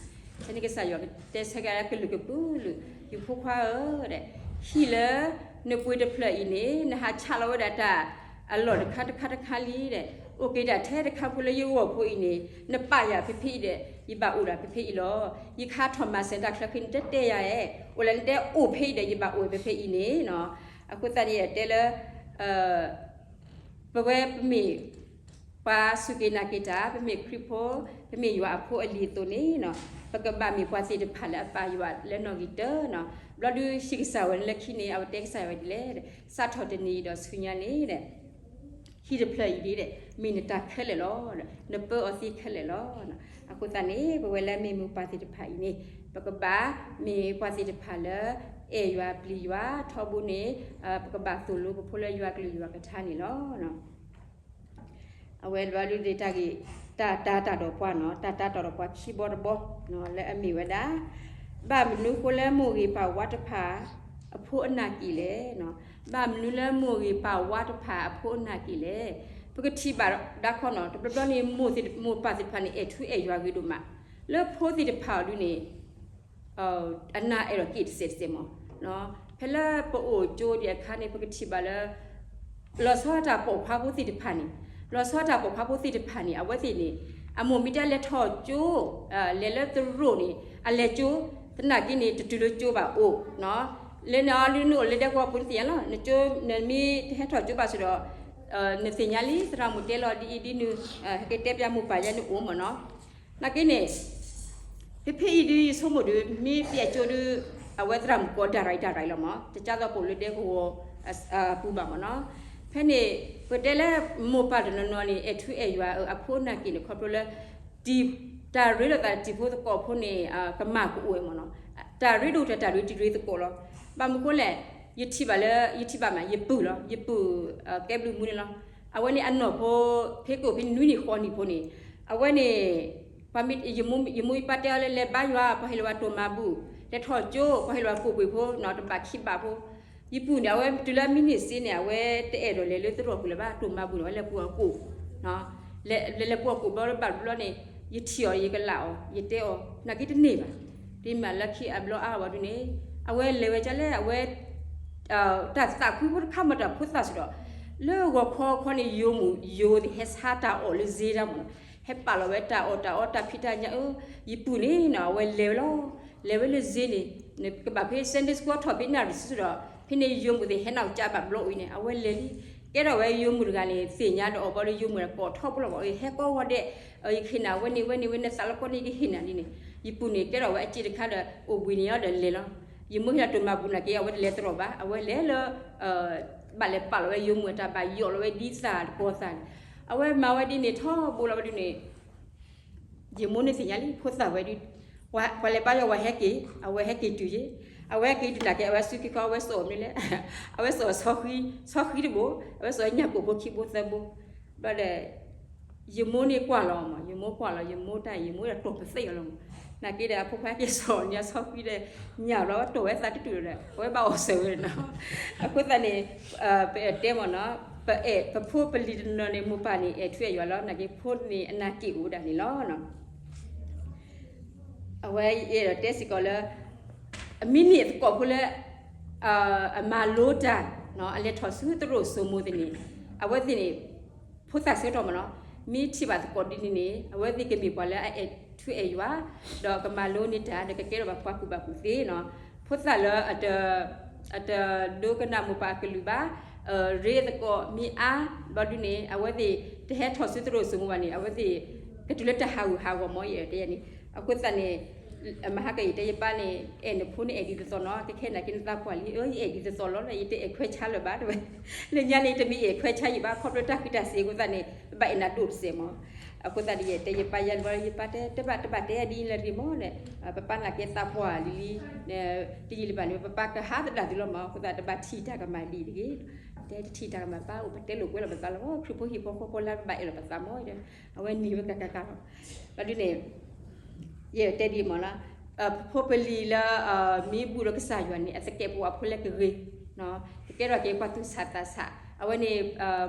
ဖဲန့ၣ်ကစၢ်ယွၤကတဲဆၢက့ၤလၢကလုာ်ကပုာ်လုာ် ယဖိခွါဧၢဒီး ဟံၣ်လၢနပှ့ၤတဖျၢၣ်အံၤန့ၣ် နဟးဆးလီၤဝဲဒၣ်တၢ်အလီၢ်တခါတခါတခါလံဒီး အိၣ်က့ၤဒၣ်ထဲတခါဖိလၢယဂီၢ်ဖိအံၤန့ၣ် နပာ်ယၤဖဲဖဲအံၤဒီး ယဘၣ်အိၣ်ဒၣ်ဖဲဖဲအံၤလီၤ. ယကဟးထီၣ်မၤစၢၤတၢ်ချၢဃံန့ၣ် တတဲယၤဧါ, အိၣ်လၢနတဲအိၣ်ဖဲအံၤဒီး ယဘၣ်အိၣ်ဖဲဖဲအံၤန့ၣ်နီၤ. အဃိသတးန့ၣ် ယတဲလၢ ပဝဲပမ့ၢ် ပ ပှၤစူၢ်က့ၤနာ်က့ၤတၢ် ပမ့ၢ်ခရံာ်ဖိ, ပမ့ၢ်ယွၤအဖိအလံၤအသိးန့ၣ်, ပကဘၣ်မ့ၢ်ပှၤသ့ၣ်တဖၣ်လၢအပာ်ယွၤလၢနီၣ်ဂံၢ်တၢ, ဘျီဒုးဟံၣ်ကစၢ်ဝဲလၢခံန့ၣ် အဝဲတဲကစၢ်ယွၤဝဲဒ်လဲၣ်, စးထီၣ်တနံၤအံၤဒီးဆူညါန့ၣ် ဟံၣ်တဖျၢၣ်အံၤဒ် မ့ၢ်နတၢ်ခဲလၢာ်လီၤ. နပၢအီၤသ့ခဲလၢာ်လီၤ. အဃိသတးန့ၣ် ပဝဲလၢမ့ၢ်မိၢ်ပၢ်သ့ၣ်တဖၣ်အံၤန့ၣ် ပကဘၣ်မ့ၢ်ပှၤသ့ၣ်တဖၣ်လၢ အဲၣ်ယွၤပျံၤယွၤထီဘိန့ၣ်, ပကဘၣ်သိၣ်လိပဖိလၢယွၤကလုၢ်ယွၤကထါန့ၣ်လီၤ. အဝဲဘျီဒုးတၢ်ဂ့ၢ် တၢ်တၤတၢ်ဒီးပှၤနီၤ, တၢ်တၤတၢ်ဒီးပှၤခံဘီတဘီ လၢအမ့ၢ်ဝဲဒၣ် ဘၣ်မနုၤဃိလၢမိၢ်ဂ့ၤပၢ်ဝါတဖၣ် အဖိအနၢ်က့ၣ်လဲၣ်. ဘၣ်မနုၤလၢမိၢ်ဂ့ၤပၢ်ဝါတဖၣ်အဖိအနၢ်က့ၣ်လဲၣ်. ပကထံၣ်ဘၣ်ဒၣ်ခီနီၤ, တဘျီဘျီန့ၣ် မိၢ်ပၢ်သ့ၣ်တဖၣ်န့ၣ် အဲၣ်ထူအဲၣ်ယွၤဂ့ၤဒိၣ်မး, လၢဖိသ့ၣ်တဖၣ်အီၤဒုန့ၣ် အနၢ်အဲၣ်ဒိးက့ၣ်တစဲးတစဲးမး. ဖဲလၢပအိၣ်ကၠိဒံးအခါန့ၣ် ပကထံၣ်ဘၣ်လၢ လီၤဆီဒၣ်တၢ်ပိာ်ခွါဖိသ့ၣ်တဖၣ်န့ၣ်, လီၤဆီဒၣ်တၢ်ပိာ်ခွါဖိသ့ၣ်တဖၣ်န့ၣ် အဝဲသ့ၣ်န့ၣ် အမိၢ်မ့ၢ်တဲလဲၤထီၣ်ကၠိ, လဲၤလၢသရိာ်န့ၣ် အလဲၤကၠိ, သနာ်က့န့ၣ် တတုၤလၢကၠိဘၣ်အိၣ်, လၢနအီၤလၢနအိၣ်လၢဒဲကဝီၤပူၤနသ့ၣ်ညါလီၤ, နကၠိနမ့ၢ်တဟဲထီၣ်ကၠိဘၣ်စ့ၢ်ဒီး နသ့ၣ်ညါလံ သရၣ်မုၣ်တဲလီၤဒ်အံၤဒ်နုၤ, ဟဲက့ၤတဲပျးမိၢ်ပၢ်ယဲန့ၣ်အိၣ်မးနီၤ. နာ်က့န့ၣ် ဖဲဖဲအံၤဒုးယဆိကမိၣ်ဒုး မ့ၢ်ပျဲကၠိဒုး အဝဲသရၣ်မုၣ်ကိးဒၣ်ရၤအံၤတၢ်ရၤအံၤလီၤမး, တကၢ်သိးပအိၣ်လၢဒဲကဝီၤပူၤဘၣ်မးနီၤ. ဖဲန့ၣ် ပတဲလၢမိၢ်ပၢ်တနီၤနီၤန့ၣ် အဲၣ်ထူအဲၣ်ယွၤအဖိအနၢ်က့ၣ်န့ၣ် ခီဖျိလၢ တၢ်ရ့လိာ်သးတံၤဖိသကိးဖိန့ၣ် ကမၣ်ကအိၣ်ဝဲမးနီၤ. တၢ်ရ့ဒိၣ်တၢ်တၢ်ရ့တံၤရ့သကိးလီၤ. ဘၣ်မနုၤဃိလဲၣ်, ယထံၣ်ဘၣ်လၢ ယထံၣ်ဘၣ်မး ယပုၢ်လီၤ, ယပုၢ် ကဲဘျုးမူန့ၣ်လီၤ. အဝဲန့ၣ်အနီၢ်ဖိ ဖဲကအိၣ်ဖဲနွံနံၣ်ဃိးနံၣ်ဖိန့ၣ် အဝဲန့ၣ် ပှၤမ့ၢ် ယမိၢ်ယပၢ်တဲအီၤလၢ လဲၤဘါယွၤ ပှၤဟ့ၣ်လီၤဝဲတိၢ်မၤဘူၣ်, လဲၤထီၣ်ကၠိ ပှၤဟ့ၣ်လီၤဝဲကိၣ်ပှ့ၤဖိနီၤ တဘၣ်ခံဘၣ်ဖိ. ယပုၢ်န့ၣ် အဝဲတုၤလၢအမံးနံးစ့န့ၣ် အဝဲတအဲၣ်ဒိးလဲၤလၢသရိာ်ပူၤလၢၤဘၣ်, တိၢ်မၤဘူၣ်န့ၣ် အဝဲလဲၤပူၤအီၤကိၣ်, လဲၤလဲၤပူၤအီၤကိၣ်ဘျီဘၣ်ဘျီန့ၣ် ယထံၣ်အီၤ ယကလၢ်အီၤ ယတဲအီၤ နာ်က့တန့ၢ်ဘၣ်. ဒ်မးလၢခံအဘျီအါဘၣ်ဒုန့ၣ် အဝဲလဲၤဝဲဒ်လဲၣ် အဝဲ တၢ်သးကွံဖိတခါမ့ၢ်တၢ်ဖိသၣ်စ့ၢ်ဒီး လၢဂီၤခီခီန့ၣ် ယိၤမုၣ်ယိၤသ့ၣ်ဟဲဆါတၢ်အီၣ်လၢစ့တၢ်မးနီၤ, ဟဲပာ်လီၤဝဲတၢ်အီၣ်တၢ်အီတၢ်ဖံးတၢ်ညၣ်ဧၢ, ယပုၢ်န့ၣ်နီၤ အဝဲလဲၤဝဲလီၤ. လဲၤဝဲလၢစ့န့ၣ် နကဘၣ်ဖဲ Sunday school ထီၣ်ဖဲနၣ်ရံၣ်ဆူၣ်ဆူၣ်ဒီး ဖဲန့ၣ်ယိၤမုၣ်သ့ၣ်ဟဲနၢ်ကၠါဘၣ်ဘျီအံၤန့ၣ် အဝဲလဲၤလံ. ကဲထီၣ်ဝဲယိၤမုၣ်တဂၤန့ၣ် သ့ၣ်ညါဒီးအီၤဘျီဒီး ယိၤမုၣ်ကိးထီၣ်ဖိလီၤဘၣ် ဟဲကီဝဲဒဲး, ယကဟ့ၣ်နၤဝဲန့ၣ်ဝဲန့ၣ်ဝဲန့ၣ် သးလီကီၢ်န့ၣ် ယကဟ့ၣ်နၤဒ်န့ၣ်. ယပုၢ်န့ၣ် ကဲထီၣ်ဝဲအစ့တခါဒီး အိၣ်ဘှံးန့ၢ်အီၤဒီးလဲၤလီၤ. ယမိၢ်ဟ့ၣ်လီၤတိၢ်မၤဘူၣ်နာ်က့ အဝဲတလဲၤသရိာ်ဘၣ်, အဝဲလဲၤလၢ ဘၣ်လဲၤပာ်လီၤဝဲယိၤမုၣ်အတၢ်ဘၣ် ယီၣ်လီၤဝဲဒ်သၣ်တကီၤသၣ်န့ၣ်, အဝဲမၤဝဲဒ်န့ၣ်ထီဘိလီၤဝဲဒ်န့ၣ် ယမိၢ်န့ၣ်သ့ၣ်ညါလံ ဖိသၣ်ဝဲဒုး ပှၤလဲၤဘါယွၤ ဝဲဟဲက့ၤ, အဝဲဟဲက့ၤတုၤယ့ၣ်, အဝဲဟဲက့ၤတုၤနာ်က့ အဝဲစူးက့ၤခီ အဝဲစိာ်မနုၤလဲၣ်, အဝဲစိာ်ဆီဃံ, ဆီဃံတဘိ, အဝဲစိာ်ညၣ်ကိၣ်ဖိခံဘိသၢဘိ, ဘျီဒီး ယမိၢ်န့ၣ်ကွၢ်လီၤမး, ယမိၢ်ကွၢ်လီၤ ယမိၢ်တၢ် ယမိၢ်ဒီးတိၢ်ပသ့ၣ်အီၤလီၤမး, နာ်က့ဒီး အဖိခွါက့ၤစိာ်ညါဆီဃံဒီး ညၣ်ဘျီတိၢ်ဝဲသးတတုာ်ဒီး အဝဲဘၣ်အီၣ်စၢၤဝဲနီၤ. အဃိသတးန့ၣ် ပအဲၣ်တဲမးနီၤ, ပအဲၣ်ပဖိပလံၤတနီၤန့ၣ် မိၢ်ပၢ်န့ၣ် အဲၣ်ထူအဲၣ်ယွၤလီၤ, နာ်က့ဖိန့ၣ်အနၢ်က့ၣ်အိၣ်ဝဲဒၣ်န့ၣ်လီၤ. အဝဲယအဲၣ်ဒိးတဲစ့ၢ်ကီးလၢ အမ့ၢ်န့ၢ်သကိးဖိလၢ အမၤလိတၢ် အလဲၤထီၣ်ဆူသရိာ်စိမိၤသ့ၣ်န့ၣ် အဝဲသ့ၣ်န့ၣ် ဖိသၣ်ဆၢကတီၢ်မးနီၤ, မ့ၢ်ထံၣ်ဘၣ်သကိးဒ်န့ၣ်န့ၣ် အဝဲသ့ၣ်ကမ့ၢ်ပှၤလၢအအဲၣ်ထူအဲၣ်ယွၤ ဒီးကမၤလိန့ၢ်တၢ် ဒီးကကဲထီၣ်ဘၣ်ပှၤကူၣ်ဘၣ်ကူၣ်သ့နီၤ. ဖိသၣ်လၢ အတဒိကနၣ်မိၢ်ပၢ်အကလုၢ်ဘၣ်, ရ့သကိးမ့ၢ်အါ ဘျီဒုန့ၣ် အဝဲသ့ၣ်တဟဲထီၣ်ဆူသရိာ်စိမိၤဘၣ်န့ၣ် အဝဲသ့ၣ်ကတုၤလၢတၢ်ဟးဂူာ်ဟးဂီၤမး ယအဲၣ်ဒိးတဲန့ၣ်. အဃိသတးန့ၣ် မဟါကယတဲယပၢ်န့ၣ် အဲၣ်နဖိန့ၣ်အဲၣ်ဒ်သိးသိးနီၤ, ကဲခဲနာ်က့နသးပှၢ်လံ ယအဲၣ်ဒ်သိးသိးလီၤ ယတအဲၣ်ခွဲးဆါလၢၤဘၣ်တဲဝဲ. လၢညါန့ၣ် တမ့ၢ်အဲၣ်ခွဲးဆါယံၤဘၣ် ခီဖျိတၢ်ဃံးတၢ်စ့ၤအဃိသတးန့ၣ် ပဘၣ်အဲၣ်နၤဒိၣ်တစဲးမး. အဃိသတးန့ၣ် ယတဲယပၢ်ယၤလၢ ယပၢ်တဲ တဘၣ်တဘၣ်တဲဒ်လဲၣ်တဂ့ၤမးန့ၣ် ပပၢ်နာ်က့သးပှၢ်လံလံ တယံာ်လၢၤဘၣ်န့ၣ် ပပၢ်ကဟးသဒၣ်သုလီၤမး. အဃိသတးတဘၣ်ထံၣ်တၢ်ကမၣ်ဒ်တဂ့ၤ, တဲတထံၣ်တၢ်ကမၣ်ဘၣ် အိၣ်ပတဲလိာ်ကွဲလိာ်ပသးလီၤ ခရံာ်ဖိဟံၣ်ဖိဃီဖိလၢပဘၣ်အဲၣ်လိာ်ပသးမး အဝဲန့ၢ်ဝဲကကကလီၤ. ဘျီဒုန့ၣ် ယတဲဒ်မးနီၤ, ဖိပလံၤလၢ မ့ၢ်ဘူးဒီးကစၢ်ယွၤန့ၣ် အသကဲးပဝးဖိလၢကဂ့ၤ, ကကဲထီၣ်က့ၤပှၤသူၣ်ဆးသးဆး, အဝဲန့ၣ်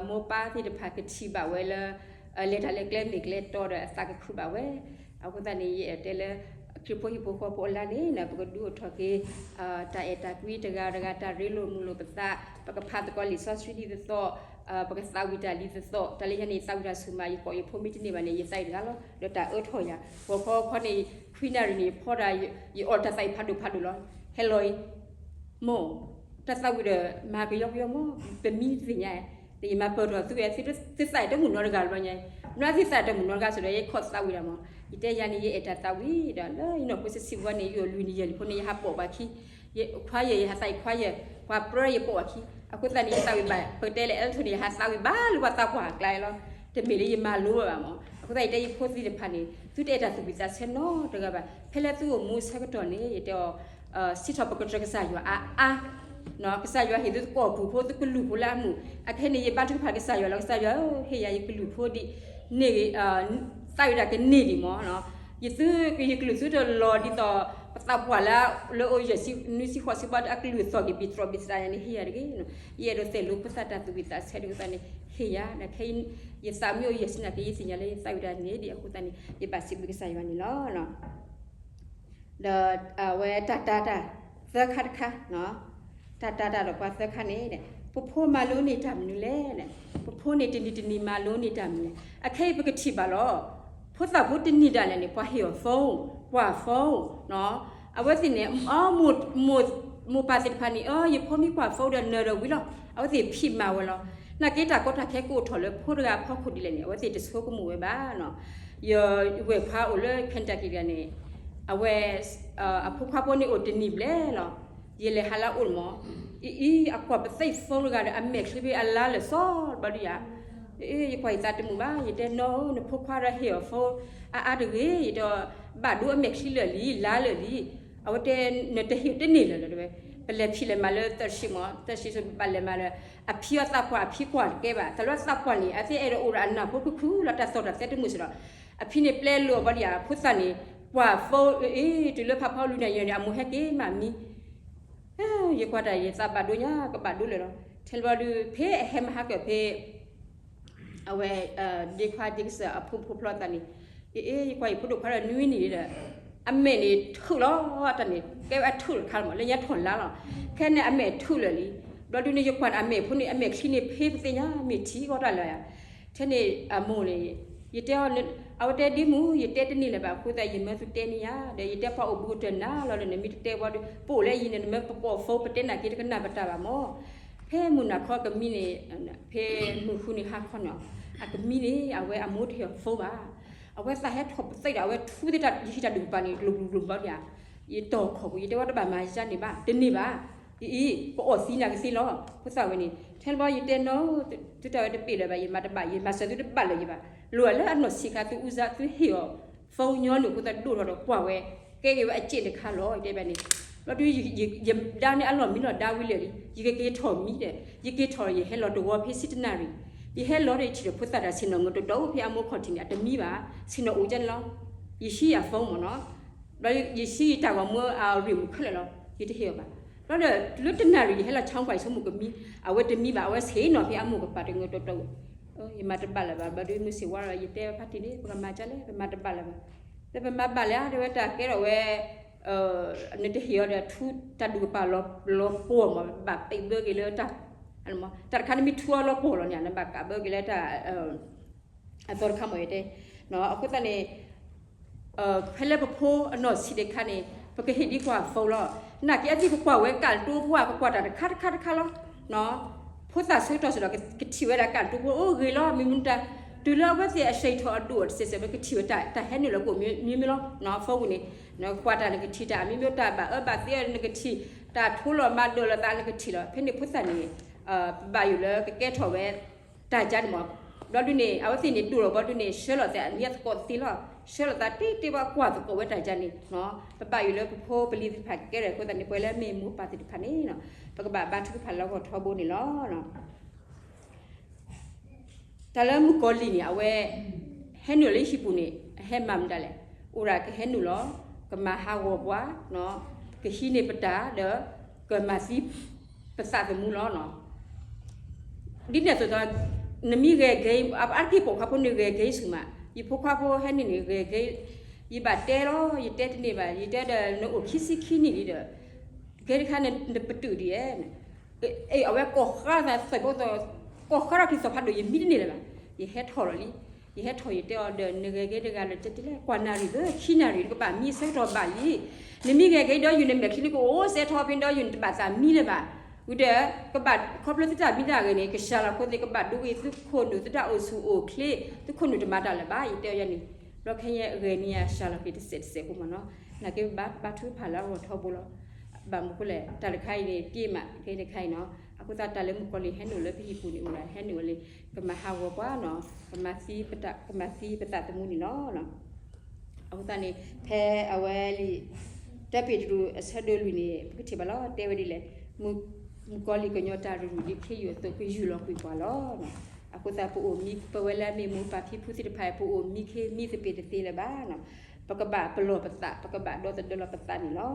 မိၢ်ပၢ်သ့ၣ်တဖၣ်ကထံၣ်ဘၣ်ဝဲလၢ လဲၤတၢ်လၢကျဲမ့ၢ်ကျဲတီဒီးအသးကခုဘၣ်ဝဲ. အဃိသတးန့ၣ် ယအဲၣ်တဲလၢ ခရံာ်ဖိဟံၣ်ဖိဃီဖိအလါန့ၣ် ပကဒုးအိၣ်ထီၣ်က့ၤ တၢ်အဲၣ်တၢ်ကွံတဂၤတဂၤ တၢ်ရ့လိာ်မုာ်လိာ်ပသး, ပကဖးသကိးလံာ်စီဆှံဒ်သိးသိး, ပကသးဝံၣ်တၢ်ဒ်သိးသိး, တၢ်လၢယၤန့ၣ် သးဝံၣ်တၢ်ဆူၣ်မး ယကိးယဖိမ့ၢ်တန့ၢ်ဘၣ်န့ၣ် ယသးဝံၣ်တဂၤလီၤ ဒီးတၢ်အၢထီၣ်ယၤ, ဂီၤခီခီန့ၣ် ခွံနၣ်ရံၣ်န့ၣ် ဖီဒၣ် ယအီၣ်တၢ်သးဝံၣ်ဖးဒိၣ်ဖးဒိၣ်လီၤ. ဟဲလီၤအံၤ မိၢ် တၢ်သးဝံၣ်ဒီးမၤကယီကယီမိၢ် ပမံသ့ၣ်ညါ, ယမၤပၢၢ်ထီၣ်သုဝဲ သုသးတမုၢ်နီတဂၤဘျီညါ နွံသ့ၣ်သးတမုာ်နီတဂၤစ့ၢ်ဒီး ယခီၣ်သးဝံၤဒၣ်မး, ယတဲယၤန့ၣ် ယအဲၣ်တၢ်သးဝံၤဒီး လၢယနီၢ်ခိစံးဘှီန့ၣ် ယအိၣ်လွံၢ်နံၣ်ယဲၢ်နံၣ်ဖိန့ၣ် ယဟးပိာ်ပှၤခံ, ယခွါယဲၢ် ယဟးသးအံၤခွါယဲၢ် ပှၤပြၢယပိာ်ပှၤခံ, အဃိသတးန့ၣ် ယသးဝံၤဘၣ် ပကတဲလၢ အဲလ်ထိၣ် န့ၣ် ယဟးသးဝံၤဘၣ်လၢပှၤသးပှၢ်အကျါလီၤ, တမ့ၢ်လၢယမၤလိဘၣ်မး, အဃိသတးယတဲယဖိသ့ၣ်တဖၣ်န့ၣ် သုတအဲၣ်တၢ်သူၣ်ဝံၣ်သးဆၢနီတဂၤဘၣ်, ဖဲလၢသုအိၣ်မူဆၢကတီၢ်န့ၣ် ယတဲအီၤ စံးထီၣ်ပကတြၢၤကစၢ်ယွၤအါအါ ကစၢ်ယွၤဟ့ၣ်သုသကိးပူၤဖိ သုကလုၢ်ဖိလၢအမုာ်, အခဲအံၤန့ၣ် ယဘါထုကဖၣ်ကစၢ်ယွၤလီၤ, ကစၢ်ယွၤဧၢ, ဟ့ၣ်ယၤယကလုၢ်ဖိဒ်န့ၣ်, သးဝံၣ်ဒၣ်ကန့ၢ်ဒံးမး, ယသု, ယကလုၢ်သုတလီၤဒ်သိး ပသးပှၢ်လၢ လၢအိၣ်ယဲၢ်ဆံနွံဆံဃိးဆံဘျီ အကလုၢ်သီၣ်က့ၤဘံၣ်တြီၢ်ဘံၣ်သရၣ်ယၤန့ၣ် ဟ့ၣ်ယၤတဂ့ၤ, ယအဲၣ်ဒိးသ့ၣ်လိဖိသၣ်တၢ်သူၣ်ဝံၣ်သးဆၢဒံးအဃိသတးန့ၣ် ဟ့ၣ်ယၤ, ဒီးခဲအံၤ ယသးမ့ၢ်အိၣ်ယဲၢ်ဆံနာ်က့ ယသ့ၣ်ညါလၢယသးဝံၣ်ဒၣ်န့ၢ်ဒံးအဃိသတးန့ၣ် ယဘၣ်စံးဘျုးကစၢ်ယွၤန့ၣ်လီၤ. ဒီးအဝဲတၢ်တာ်တၢ်သၢခါတခါ, တၢ်တာ်တၢ်ဒီးပှၤသၢခါန့ၣ်, ပဖိမၤလိန့ၢ်တၢ်မနုၤလဲၣ်, ပဖိန့ၣ်တနံၤတနံၤမၤလိန့ၢ်တၢ်မနုၤလဲၣ်, အခဲအံၤပကထံၣ်ဘၣ်လီၤ. ဖိသၣ်ဖိတနံၤဒၣ်လဲာ်န့ၣ် ပှၤဟ့ၣ်အီၤ phone, ကွၢ် phone, အဝဲသ့ၣ်န့ၣ် မိၢ်ပၢ်သ့ၣ်တဖၣ်န့ၣ် ယဖိမ့ၢ်ကွၢ် phone ဒီးနၢၤဒီးဝံၤလီၤ, အဝဲသ့ၣ်ဖံးမၤဝဲလီၤ. နာ်က့တၢ်ကီတၢ်ခဲကအိၣ်ထီၣ်လၢဖိတဂၤအဖီခိၣ်ဒ်လဲၣ်န့ၣ် အဝဲသ့ၣ်တဆိကမိၣ်ဝဲဘၣ်. ယဝဲၢ်ခွါအိၣ်လၢ Kentucky တဂၤန့ၣ်, အဝဲ အဖိခွါဖိန့ၣ်အိၣ်တနံၤဘျဲၣ်လီၤ. ယလဲၤဟးလၢအအိၣ်မး, အံၤ အကွၢ်ပသ့ၣ် phone တဂၤဒီး အမဲာ်ချံဖဲအလါလၢာ်စီၤဘျီဒုယၤ, ယကွၢ်ယသးတမုာ်ဘၣ်, ယတဲနီၢ်ဧၢ နဖိခွါဒီးဟ့ၣ်အီၤ phone အါအါတဂ့ၤ, ယတဲ ဘၣ်ဒိအမဲာ်ချံလၢာ်လံ လါလၢာ်လံ, အဝဲတဲ နတဟ့ၣ်တန့ၢ်လၢၤလၢၤတဝဲ, ပလဲၤဖံးလဲၤမၤလၢသၢဆံမး, သၢဆံဆူဘၣ်လဲၤမၤလၢၤ, အဖံအီၤသးပှၢ် အဖံကွၢ်တကဲဘၣ်, တၢ်လၢသးပှၢ်န့ၣ် အသ့ၣ်အဲၣ်ဒိးအိၣ်ဒီးအနၢ်ဖိခုၣ်ခုၣ်လီၤ တၢ်သီၣ်တၢ်သဲတမုာ်စ့ၢ်ဒီး, အဖံန့ၣ်ပျဲလိာ်အီၤဘျီဒုယၤ ဖိသၣ်န့ၣ်, ကွၢ် phone အံၤ တုၤလၢဖးဖီလွံၢ်နံၣ်ယဲၢ်နံၣ် အမိၢ်ဟဲက့ၤမၤမံ ယကွၢ်တၢ်ယသးဘၣ်ဒိညါ ကဘၣ်ဒိလၢာ်လီၤ. ထဲလၢဘျီဒု ဖဲအဟဲမဟါကၢၣ်ဖဲ အဝဲ ဒ့ခွါဒ့ကစၢ်အဖိဖိဖျီသးန့ၣ်, အ့ ယကွၢ်ယဖိဒိၣ်ခွါဒီးနွံနံၣ်ဒီး, အမဲာ်န့ၣ်ထုးလီၤတၢ်န့ၣ် ကဲဝဲအထုးတခါလီၤမး လၢညါထီၣ်လါလီၤ. ခဲန့ၣ်အမဲာ်ထုးလၢာ်လံ, ဘျီဒုန့ၣ် ယကွၢ်န့ၣ် အမဲာ်ဖိန့ၣ် အမဲာ်ချံန့ၣ် ဖဲပသ့ၣ်ညါ မ့ၢ်ထံဂီၢ်တၢ်လၢာ်ယၤ. ထဲန့ၣ်အမိၢ်န့ၣ်, ယတဲအီၤ, အဝဲတဲဒ်မုၢ် ယတဲတန့ၢ်လၢၤဘၣ် အဃိသတး ယမၢသုတဲန့ၢ်ယၤ ဒီး ယတဲပှၤအိၣ်ဘူးကတၢၢ်နၤလီၤဒီး နမ့ၢ်တတဲဘျီဒု ပအိၣ်လၢအံၤန့ၣ် နမ့ၢ်ပကိး phone ပတဲနာ်က့ တကနၣ်ပတၢ်ဘၣ်မး. ဖဲမုၢ်နၤခီကမံန့ၣ်, ဖဲမုၢ်ဃုန့ၣ်ဟါခီန့ၣ်, အကမံန့ၣ် အဝဲအမိၢ်တဟ့ၣ်အီၤ phone ဘၣ်. အဝဲသးဟဲထီၣ်ပသ့ၣ်ဒီး အဝဲထူသ့ၣ်တၢ် ယဟံးတၢ်ဒုးကပၤန့ၣ် ကျိၤကျိၤကျိၤဘျီဒုယၤ, ယတီၢ်ခီၣ်ပူၤ ယတဲဝဲတဘၣ်မၤယၤန့ၣ်ဘၣ် တန့ၢ်ဘၣ်, အံၤ ပအီၣ်သံနာ်က့သ့လီၤ. ဖိသၣ်ဝဲန့ၣ် ထဲလၢဘျီယတဲနီၢ်, သုတၢ်ဝဲတပ့ၢ်လၢၤဘၣ် ယမၤတဘၣ် ယမၤစၢၤသုတဘၣ်လၢၤယဘၣ်, လိၣ်လၢအနီၢ်ဆံးခါ သုအူစါ သုဟ့ၣ်အီၤ phone ညီနုၢ်အဃိသတး ဒိၣ်ထီၣ်ဒီးကွၢ်ဝဲ, ကဲက့ၤဝဲအစ့ၣ်တခါလီၤ ယတဲဘၣ်န့ၣ်. ဘျီဒု ယဒါန့ၢ်အလီၢ်မံလီၤဒါဝံၤလၢာ်လံ ယကက့ၤထီၣ်မံဒီး ယက့ၤထီၣ် ယဟဲလီၤတဝီဖဲဆံတနၣ်ရံၣ်, ယဟဲလီၤဒီးယထံၣ်ဒီးဖိသၣ်တၢ်ဆ့ၣ်နီၤ မ့ၢ်တတီအိၣ်ဖဲအမိၢ်ခီၣ်ထံးန့ၣ် အတမံဘၣ်, ဆ့ၣ်နီၤအိၣ်ကန့ၣ်လီၤ. ယဟံးအ phone မ့ၢ်နီၤ, ဘျီယဟံးယတၢ်ဂီၤမူအ remote ခဲလၢာ်လီၤ ယတဟ့ၣ်အီၤဘၣ်. ဘျီဒီး တုၤလၢတနၣ်ရံၣ် ယဟဲလီၤဆါကွၢ် ယဆိကမိၣ်ကမံ, အဝဲတမံဘၣ် အဝဲဆ့ၣ်နီၤဖဲအမိၢ်ကပၤတဂ့ၤတီတီ, ယမၤတဘၣ်လၢၤဘၣ် ဘျီဒုမုၢ်ဆ့ၣ်ဝါဒီး ယတဲဖါတံၢ်န့ၣ် ပကမၤကလဲၣ် ပမၤတဘၣ်လၢၤဘၣ်, ဒီးပမၤဘၣ်လၢၤဧါ တဲဝဲတၢ်ကဲထီၣ်ဝဲ နတဟ့ၣ်အီၤဒီးထူတၢ်ဒုးကပၤလီၤပှီၢ်မး ဘၣ်ပံးဘၢက့ၤလၢတၢ်, တၢ်တခါနမ့ၢ်ထူအီၤလီၤပှီၢ်လီၤန့ၣ် နဘၣ်ကးဘၢက့ၤလၢတၢ် အသီတခါမ့ၢ်ယတဲ, အဃိသတးန့ၣ် ဖဲလၢပဖိအနီၢ်ဆံးတခါန့ၣ် ပကဟ့ၣ်ဒ်ကွၢ် phone လီၤ. နာ်က့အသ့ၣ်ကကွၢ်ဝဲကးတိပှၢ် ကကွၢ်တၢ်တခါတခါတခါလီၤ. ဖိသၣ်ဆၢကတီၢ်စ့ၢ်ဒီး ကထံၣ်ဝဲဒၣ်ကးတိပှၢ် အိၣ်ဂ့ၤလီၤ မ့မ့ၢ်တၢ်, တုၤလၢအဝဲသ့ၣ်အစံးထီၣ်အဒိၣ်တစဲးစဲး ပကထံၣ်ဝဲတၢ်ဟဲနုာ်လီၤကအိၣ်မ့မ့ၢ်လီၤ. phone န့ၣ် နကွၢ်တၢ်နကထံၣ်တၢ် မ့မ့ၢ်တၢ်ဘၣ်အၢဘၣ်သီနကထံၣ်, တၢ်ထိလီၤမၤဒၢးလိာ်သးနကထံၣ်လီၤ. ဖဲန့ၣ်ဖိသၣ်န့ၣ် ပဘၣ်ယိၣ်လၢကကဲထီၣ်ဝဲ တၢ်ကါန့ၣ်မး, ဘျီဒုန့ၣ် အဝဲသ့ၣ်န့ၣ်ဒိၣ်ထီၣ်ဘျီဒုန့ၣ် ဆှၢလီၤသးအနံၤအသကိးသ့လီၤ. ဆှၢလီၤသးတ့တ့ဘၣ်ကွၢ်သကိးဝဲတၢ်ကါန့ၣ်, ပဘၣ်ယိၣ်လၢပဖိပလံၤသ့ၣ်တဖၣ်ကဲထီၣ်အဃိသတးန့ၣ် ပှၤလၢမ့ၢ်မိၢ်ပၢ်သ့ၣ်တဖၣ်န့ၣ် ပကဘၣ်ဘါထုကဖၣ်လၢဂီၤထီဘိန့ၣ်လီၤ. တၢ်လၢမုၣ်ကီၤလံၢ်န့ၣ် အဝဲ ဟဲနုာ်လၢဟံၣ်ပူၤန့ၣ် အဟဲမၤမတၤလဲၣ်, အိၣ်ဒၣ်ကဟဲနုာ်လီၤ, ကမၤဟးဂီၤပှၤ, ကဟံးန့ၢ်ပတၢ်ဒီး ကမၤသံပသးသမူလီၤ. ဒ်န့ၣ်အသိးဒီး နမ့ၢ်ဂဲၤဂ့ၤ အါတက့ၢ်ပိာ်ခွါဖိန့ၣ် ဂဲၤဂ့ၤဆူၣ်မး, ယဖိခွါဖိဟဲနုာ်န့ၣ် ဂဲၤဂ့ၤ, ယဘၣ်တဲလီၤ ယတဲတန့ၢ်ဘၣ် ယတဲဒီး နအိၣ်ခံဆံခံနံၣ်လံဒီး ကဲတခါနပတုာ်ဒ်လဲၣ် အဝဲကိးဃါသးသးဖိသး, ကိးဃါထီၣ်က့ၤသီဖးဒိၣ် ယမံတန့ၢ်လၢၤဘၣ်. ယဟဲထီၣ်လီၤလံ, ယဟဲထီၣ်ယတဲအီၤဒီး နဂဲၤဂ့ၤတဂၤလၢၤ တဲတလဲၣ် ကွၢ်နၣ်ရံၣ်သၢခံနၣ်ရံၣ် နကဘၣ်မံဆၢကတီၢ်ဘၣ်လံ. နမ့ၢ်ဂဲၤဂ့ၤဒီးယုၢ် နမဲာ်ချံန့ၣ်ကအိၣ်စဲထီၣ်ဖဲဒီးယုၢ် နတဘၣ်သးမံလၢၤဘၣ်. ဝံၤဒီး ကဘၣ်ခီဖျိသုတၢ်မံတၢ်ဂဲၤန့ၣ် ကစှၤလီၤဖိသ့ၣ် ကဘၣ်ဒိဂ့ၤသုခိၣ်နူာ် သုတၢ်အိၣ်ဆူၣ်အိၣ်ချ့ သုခိၣ်နူာ်တမၤတၢ်လၢၤဘၣ် ယတဲအီၤယဲန့ၣ်, ဘျီခဲညါအဂဲၤန့ၢ်ယၤစှၤလီၤက့ၤတစဲးတစဲးဖိမ့ၢ်နီၤ, နာ်က့ဘါထုကဖၣ်လၢအဂီၢ်ထီဘိလီၤ, ဘၣ်မနုၤဃိလဲၣ် တၢ်တခါအံၤန့ၣ် တ့ၢ်မး ကဲတခါအံၤနီၤ, အဃိသတးလၢမုၣ်ကီၤလံၢ်ဟဲနုာ်လၢပဟံၣ်ပူၤန့ၣ်အိၣ်ဒၣ် ဟဲနုာ်ဝဲလံ, ကမၤဟးဂီၤပှၤနီၤ, ကမၤသံပသးသမူန့ၣ်လီၤ. အဃိသတးန့ၣ် ဖဲအဝဲလံာ် တၢပ့းတရူးအဆၢဒိၣ်လွံၢ်န့ၣ် ပကထံၣ်ဘၣ်လီၤ တဲဝဲဒ်လဲၣ်, မုၣ်ကီၤလံၢ်ကညီတၢ်ရ့ရူၢ်ဒ်ခ့ယုၢ်အသိး ကယူၢ်လီၤကွံာ်ပှၤလီၤ. အဃိသတး ပအိၣ်မံ ပဝဲလၢအမ့ၢ်မိၢ်ပၢ်ဖံဖုသ့ၣ်တဖၣ် ပအိၣ်မံခ့မံသပ့ၤတသ့လၢၤဘၣ်. ပကဘၣ်ပလီၢ်ပသး ပကဘၣ်ဒီသဒၢလီၤပသးန့ၣ်လီၤ.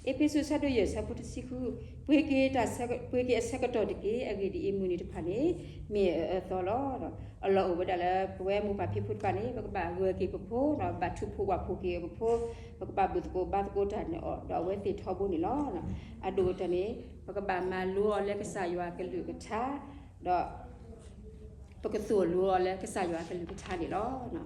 အ့းဖ့းစူး ဆၢဒိၣ်ယဲၢ် ဆၢဖိတဆံဃု, ပှ့ၤက့ၤအဆၢကတီၢ်တက့ၢ်. အဂ့ၢ်ဒ်အံၤ, မုၢ်နံၤတဖၣ်န့ၣ် မ့ၢ်အအၢအသီလီၤ. အလီၢ်အိၣ်ဝဲဒၣ်လၢ ပဝဲမိၢ်ပၢ်ဖံဖုတဖၣ်န့ၣ် ပကဘၣ်ဂၢၢ်က့ၤပဖိ, ဘၣ်ထုးဖှိၣ်ဝၣ်ဖှိၣ်က့ၤအပဖိ, ပကဘၣ်ဘူၣ်သကိးဘါသကိးတၢ်န့ၣ်အီၤ ဒီးအဝဲသ့ၣ်ထီဘိန့ၣ်လီၤ. အဒိၣ်ကတၢၢ်န့ၣ် ပကဘၣ်မၤလိအီၤလၢကစၢ်ယွၤအကလုၢ်ကထါ, ဒီး ပကသိၣ်လိအီၤလၢကစၢ်ယွၤအကလုၢ်ကထါန့ၣ်လီၤ.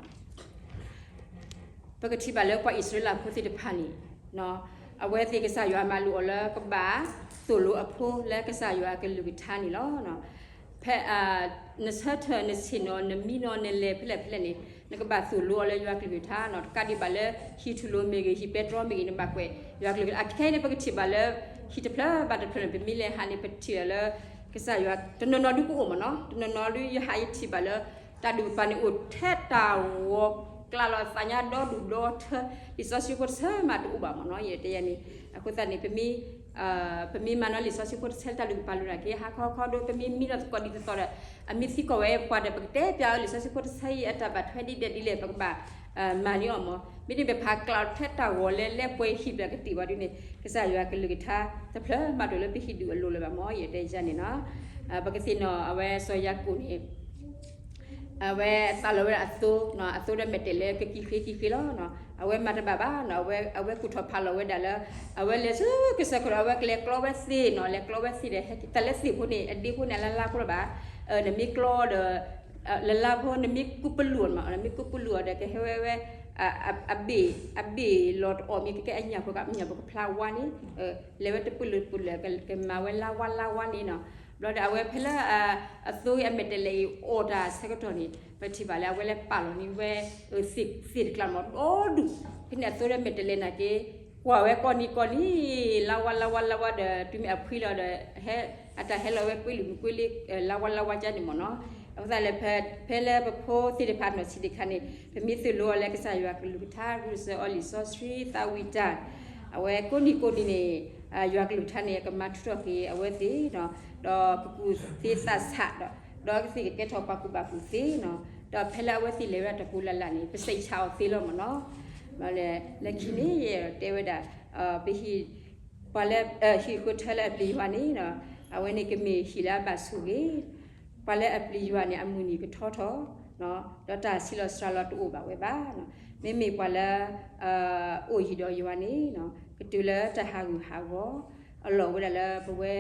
ပကထံၣ်ဘၣ်လၢပှၤအံၣ်စရ့လးဖိသ့ၣ်တဖၣ်န့ၣ် အဝဲသ့ၣ်ကစၢ်ယွၤမၤလိအီၤလၢကဘၣ်သိၣ်လိအဖိလၢကစၢ်ယွၤအကလုၢ်ကထါန့ၣ်လီၤ. ဖဲ နဆၢထၢၣ်နဆ့ၣ်နီၤ နမံနီၤ နလဲၤဖဲလဲၣ်ဖဲလဲၣ်န့ၣ် နကဘၣ်သိၣ်လိအီၤလၢယွၤကလုၢ်ကထါနီၤ, တကးဒံးဘၣ်လၢ ဟံၣ်ထူၣ်လိၤမ့ၢ်ဂ့ၤ ဟံၣ်ပဲတြီမ့ၢ်ဂ့ၤ နဘၣ်ကွဲးယွၤကလုၢ်ကထါ. အခဲအံၤန့ၣ် ပကထံၣ်ဘၣ်လၢ ဟံၣ်တဖျၢၣ်ဘၣ်တဖျၢၣ်န့ၣ် ပမ့ၢ်လဲၤဟးန့ၣ် ပထံၣ်လၢ ကစၢ်ယွၤ တနီၤနီၤဒုကအိၣ်မ့ၢ်နီၤ, တနီၤနီၤဒုယဟးယထံၣ်ဘၣ်လၢ တၢ်ဒူၣ်ကပၤန့ၣ်အိၣ်ထဲတၢ်ဂီၤ ကျးလီၤသးညါဒီဒူၣ်ဒီထၢ, လံာ်စီဆှံဖိတဆၢမးတအိၣ်ဘၣ်မ့ၢ်နီၤ ယတဲယဲန့ၣ်. အဃိသတးန့ၣ် ပမ့ၢ် ပမ့ၢ်မၤနီၤလံာ်စီဆှံဖိတဆၢလၢတၢ်ဒူၣ်ကပၤလိၤနာ်က့ ဟါခီခီဒီး ပမ့ၢ်မံနီၤသကိးဒ်သိးဒီး အမ့ၢ်သံကွၢ်ဝဲပှၤဒီး ပကတဲပျးအီၤလံာ်စီဆှံဖိတဆၢအံၤ အတၢ်ဘၣ်ထွဲဒ်လဲၣ်ဒ်လဲၣ် ပကဘၣ် မၤန့ၢ်အီၤမ့ၢ်. မ့တမ့ၢ်ပဟးကျးထဲတၢ်ဂီၤလၢလဲၤပှဲၤဟံၣ်ပျၢ်ကတံာ်ဝဲဒ်န့ၣ် ကစၢ်ယွၤကလုၢ်ကထါ တဖျၢၣ်မးတအိၣ်လၢပဟံၣ်ဒူၣ်အလိၤလၢၤဘၣ်မ့ၢ် ယတဲယဲန့ၣ်နီၤ. ပကသ့ၣ်နီၣ်အဝဲစီၤယၤကိာ်န့ၣ် အဝဲသးလီၤဝဲဒၣ်အသိ, အသိဒီးမဲာ်တဲးလဲးကကံဃ့ကံဃ့လီၤ. အဝဲမၤတဘၣ်ဘၣ်နီၤ, အဝဲကူၣ်ထီၣ်ဖးလီၤဝဲဒၣ်လၢ အဝဲလဲၤဆူကစၢၢ်ခိၣ်ဒီး အဝဲကလဲၤကျီဝဲသ့ၣ်နီၤ, လဲၤကျီဝဲသ့ၣ်ဒီး တၢ်လၢသ့ၣ်ဖိန့ၣ် အဒ့ဖိန့ၣ် အလါလါဖိလီၤဘၣ်. နမ့ၢ်ကျီဒီး လါလါဖိ နမ့ၢ်ကူးပလူးအီၤမး, နမ့ၢ်ကူးပလူးအီၤဒီး ကဟဲဝဲဝဲ အဘ့ၣ် အဘ့ၣ်လီၤတအီၣ်မ့ၢ် ကကဲအညၣ်ဖိက အညၣ်ဖိကဖျါဝါန့ၣ် လဲၤဝဲတပူၤလၢၤတပူၤလၢၤ ကမၤဝဲလါဝါလါဝါန့ၣ်နီၤ. ဘျီဒီးအဝဲဖဲလၢ အသိအမဲာ်တဲးလဲးအံၤအီၣ်တၢ်ဆၢကတီၢ်န့ၣ် ပထံၣ်ဘၣ်လၢအဝဲလဲၤပာ်လီၤန့ၢ်ဝဲ သ့ၣ်တကျါမးဒီဒူၣ်. ဖဲန့ၣ်အသိဒီးမဲာ်တဲးလဲးနာ်က့ ကွၢ်ဝဲကိးနံၤကိးနံၤ လါဝါလါဝါလါဝါဒီး တုၤမ့ၢ်အဖှံလီၤဒီး အတၢ်ဟဲလီၤဝဲကွ့လံာ်မုၢ်ကွ့လံာ် လါဝါလါဝါကန့ၣ်မ့ၢ်နီၤ. အဃိသတးလၢ ဖဲလၢပဖိသ့ၣ်တဖၣ်နီၢ်ဆံးတခါန့ၣ် ပမ့ၢ်သိၣ်လိအီၤလၢကစၢ်ယွၤကလုၢ်ကထါ ရူစၢၤအီၤလံာ်စီဆှံသးဝံၣ်တၢ် အဝဲကိးနံၤကိးနံၤန့ၣ် ယွၤကလုၢ်ကထါန့ၣ်ကမၤထူးထီၣ်က့ၤအဝဲသ့ၣ်နီၤ, ဒီးကကူၣ်သ့သးဆးဒီး ဒီးကသ့ၣ်ကကဲထီၣ်ပှၤကူၣ်ဘၣ်ကူၣ်သ့နီၤ. ဒီးဖဲလၢအဝဲသ့ၣ်လဲၤဝဲဒၣ်တပူၤလၢ်လၢ်န့ၣ် ပစံးဆၢအီၤသ့လီၤမ့ၢ်နီၤ. လၢခံန့ၣ် ယအဲၣ်ဒိးတဲဝဲဒၣ် ပဟံၣ် ပှၤလၢ ဟံၣ်ဃုထၢလၢအပျံၤယွၤန့ၣ် အဝဲန့ၣ်ကမ့ၢ်ဟံၣ်လၢအဘၣ်ဆိၣ်ဂ့ၤ, ပှၤလၢအပျံၤယွၤန့ၣ် အမုၢ်နံၤကထီထီၣ် ဒီးတၢ်ဆံးလီၤစှၤလီၤတအိၣ်ဘၣ်ဝဲဘၣ်. မ့မ့ၢ်ပှၤလၢ အိၣ်ယံၤဒီးယွၤန့ၣ် ကတုၤလၢတၢ်ဟးဂူာ်ဟးဂီၤ အလီၢ်ဝဲဒၣ်လၢပဝဲ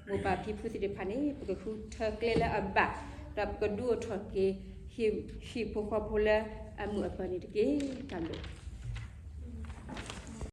မိၢ်ပၢ်ဖံဖုသ့ၣ်တဖၣ်န့ၣ် ပကဃုထၢကျဲလၢအဘၣ် ဒီးပကဒုးအိၣ်ထီၣ်က့ၤ ဟံၣ်ဖိဃီဖိလၢအမုာ်အပၢၤန့ၣ်တက့ၢ်. တၢ်ဘျုး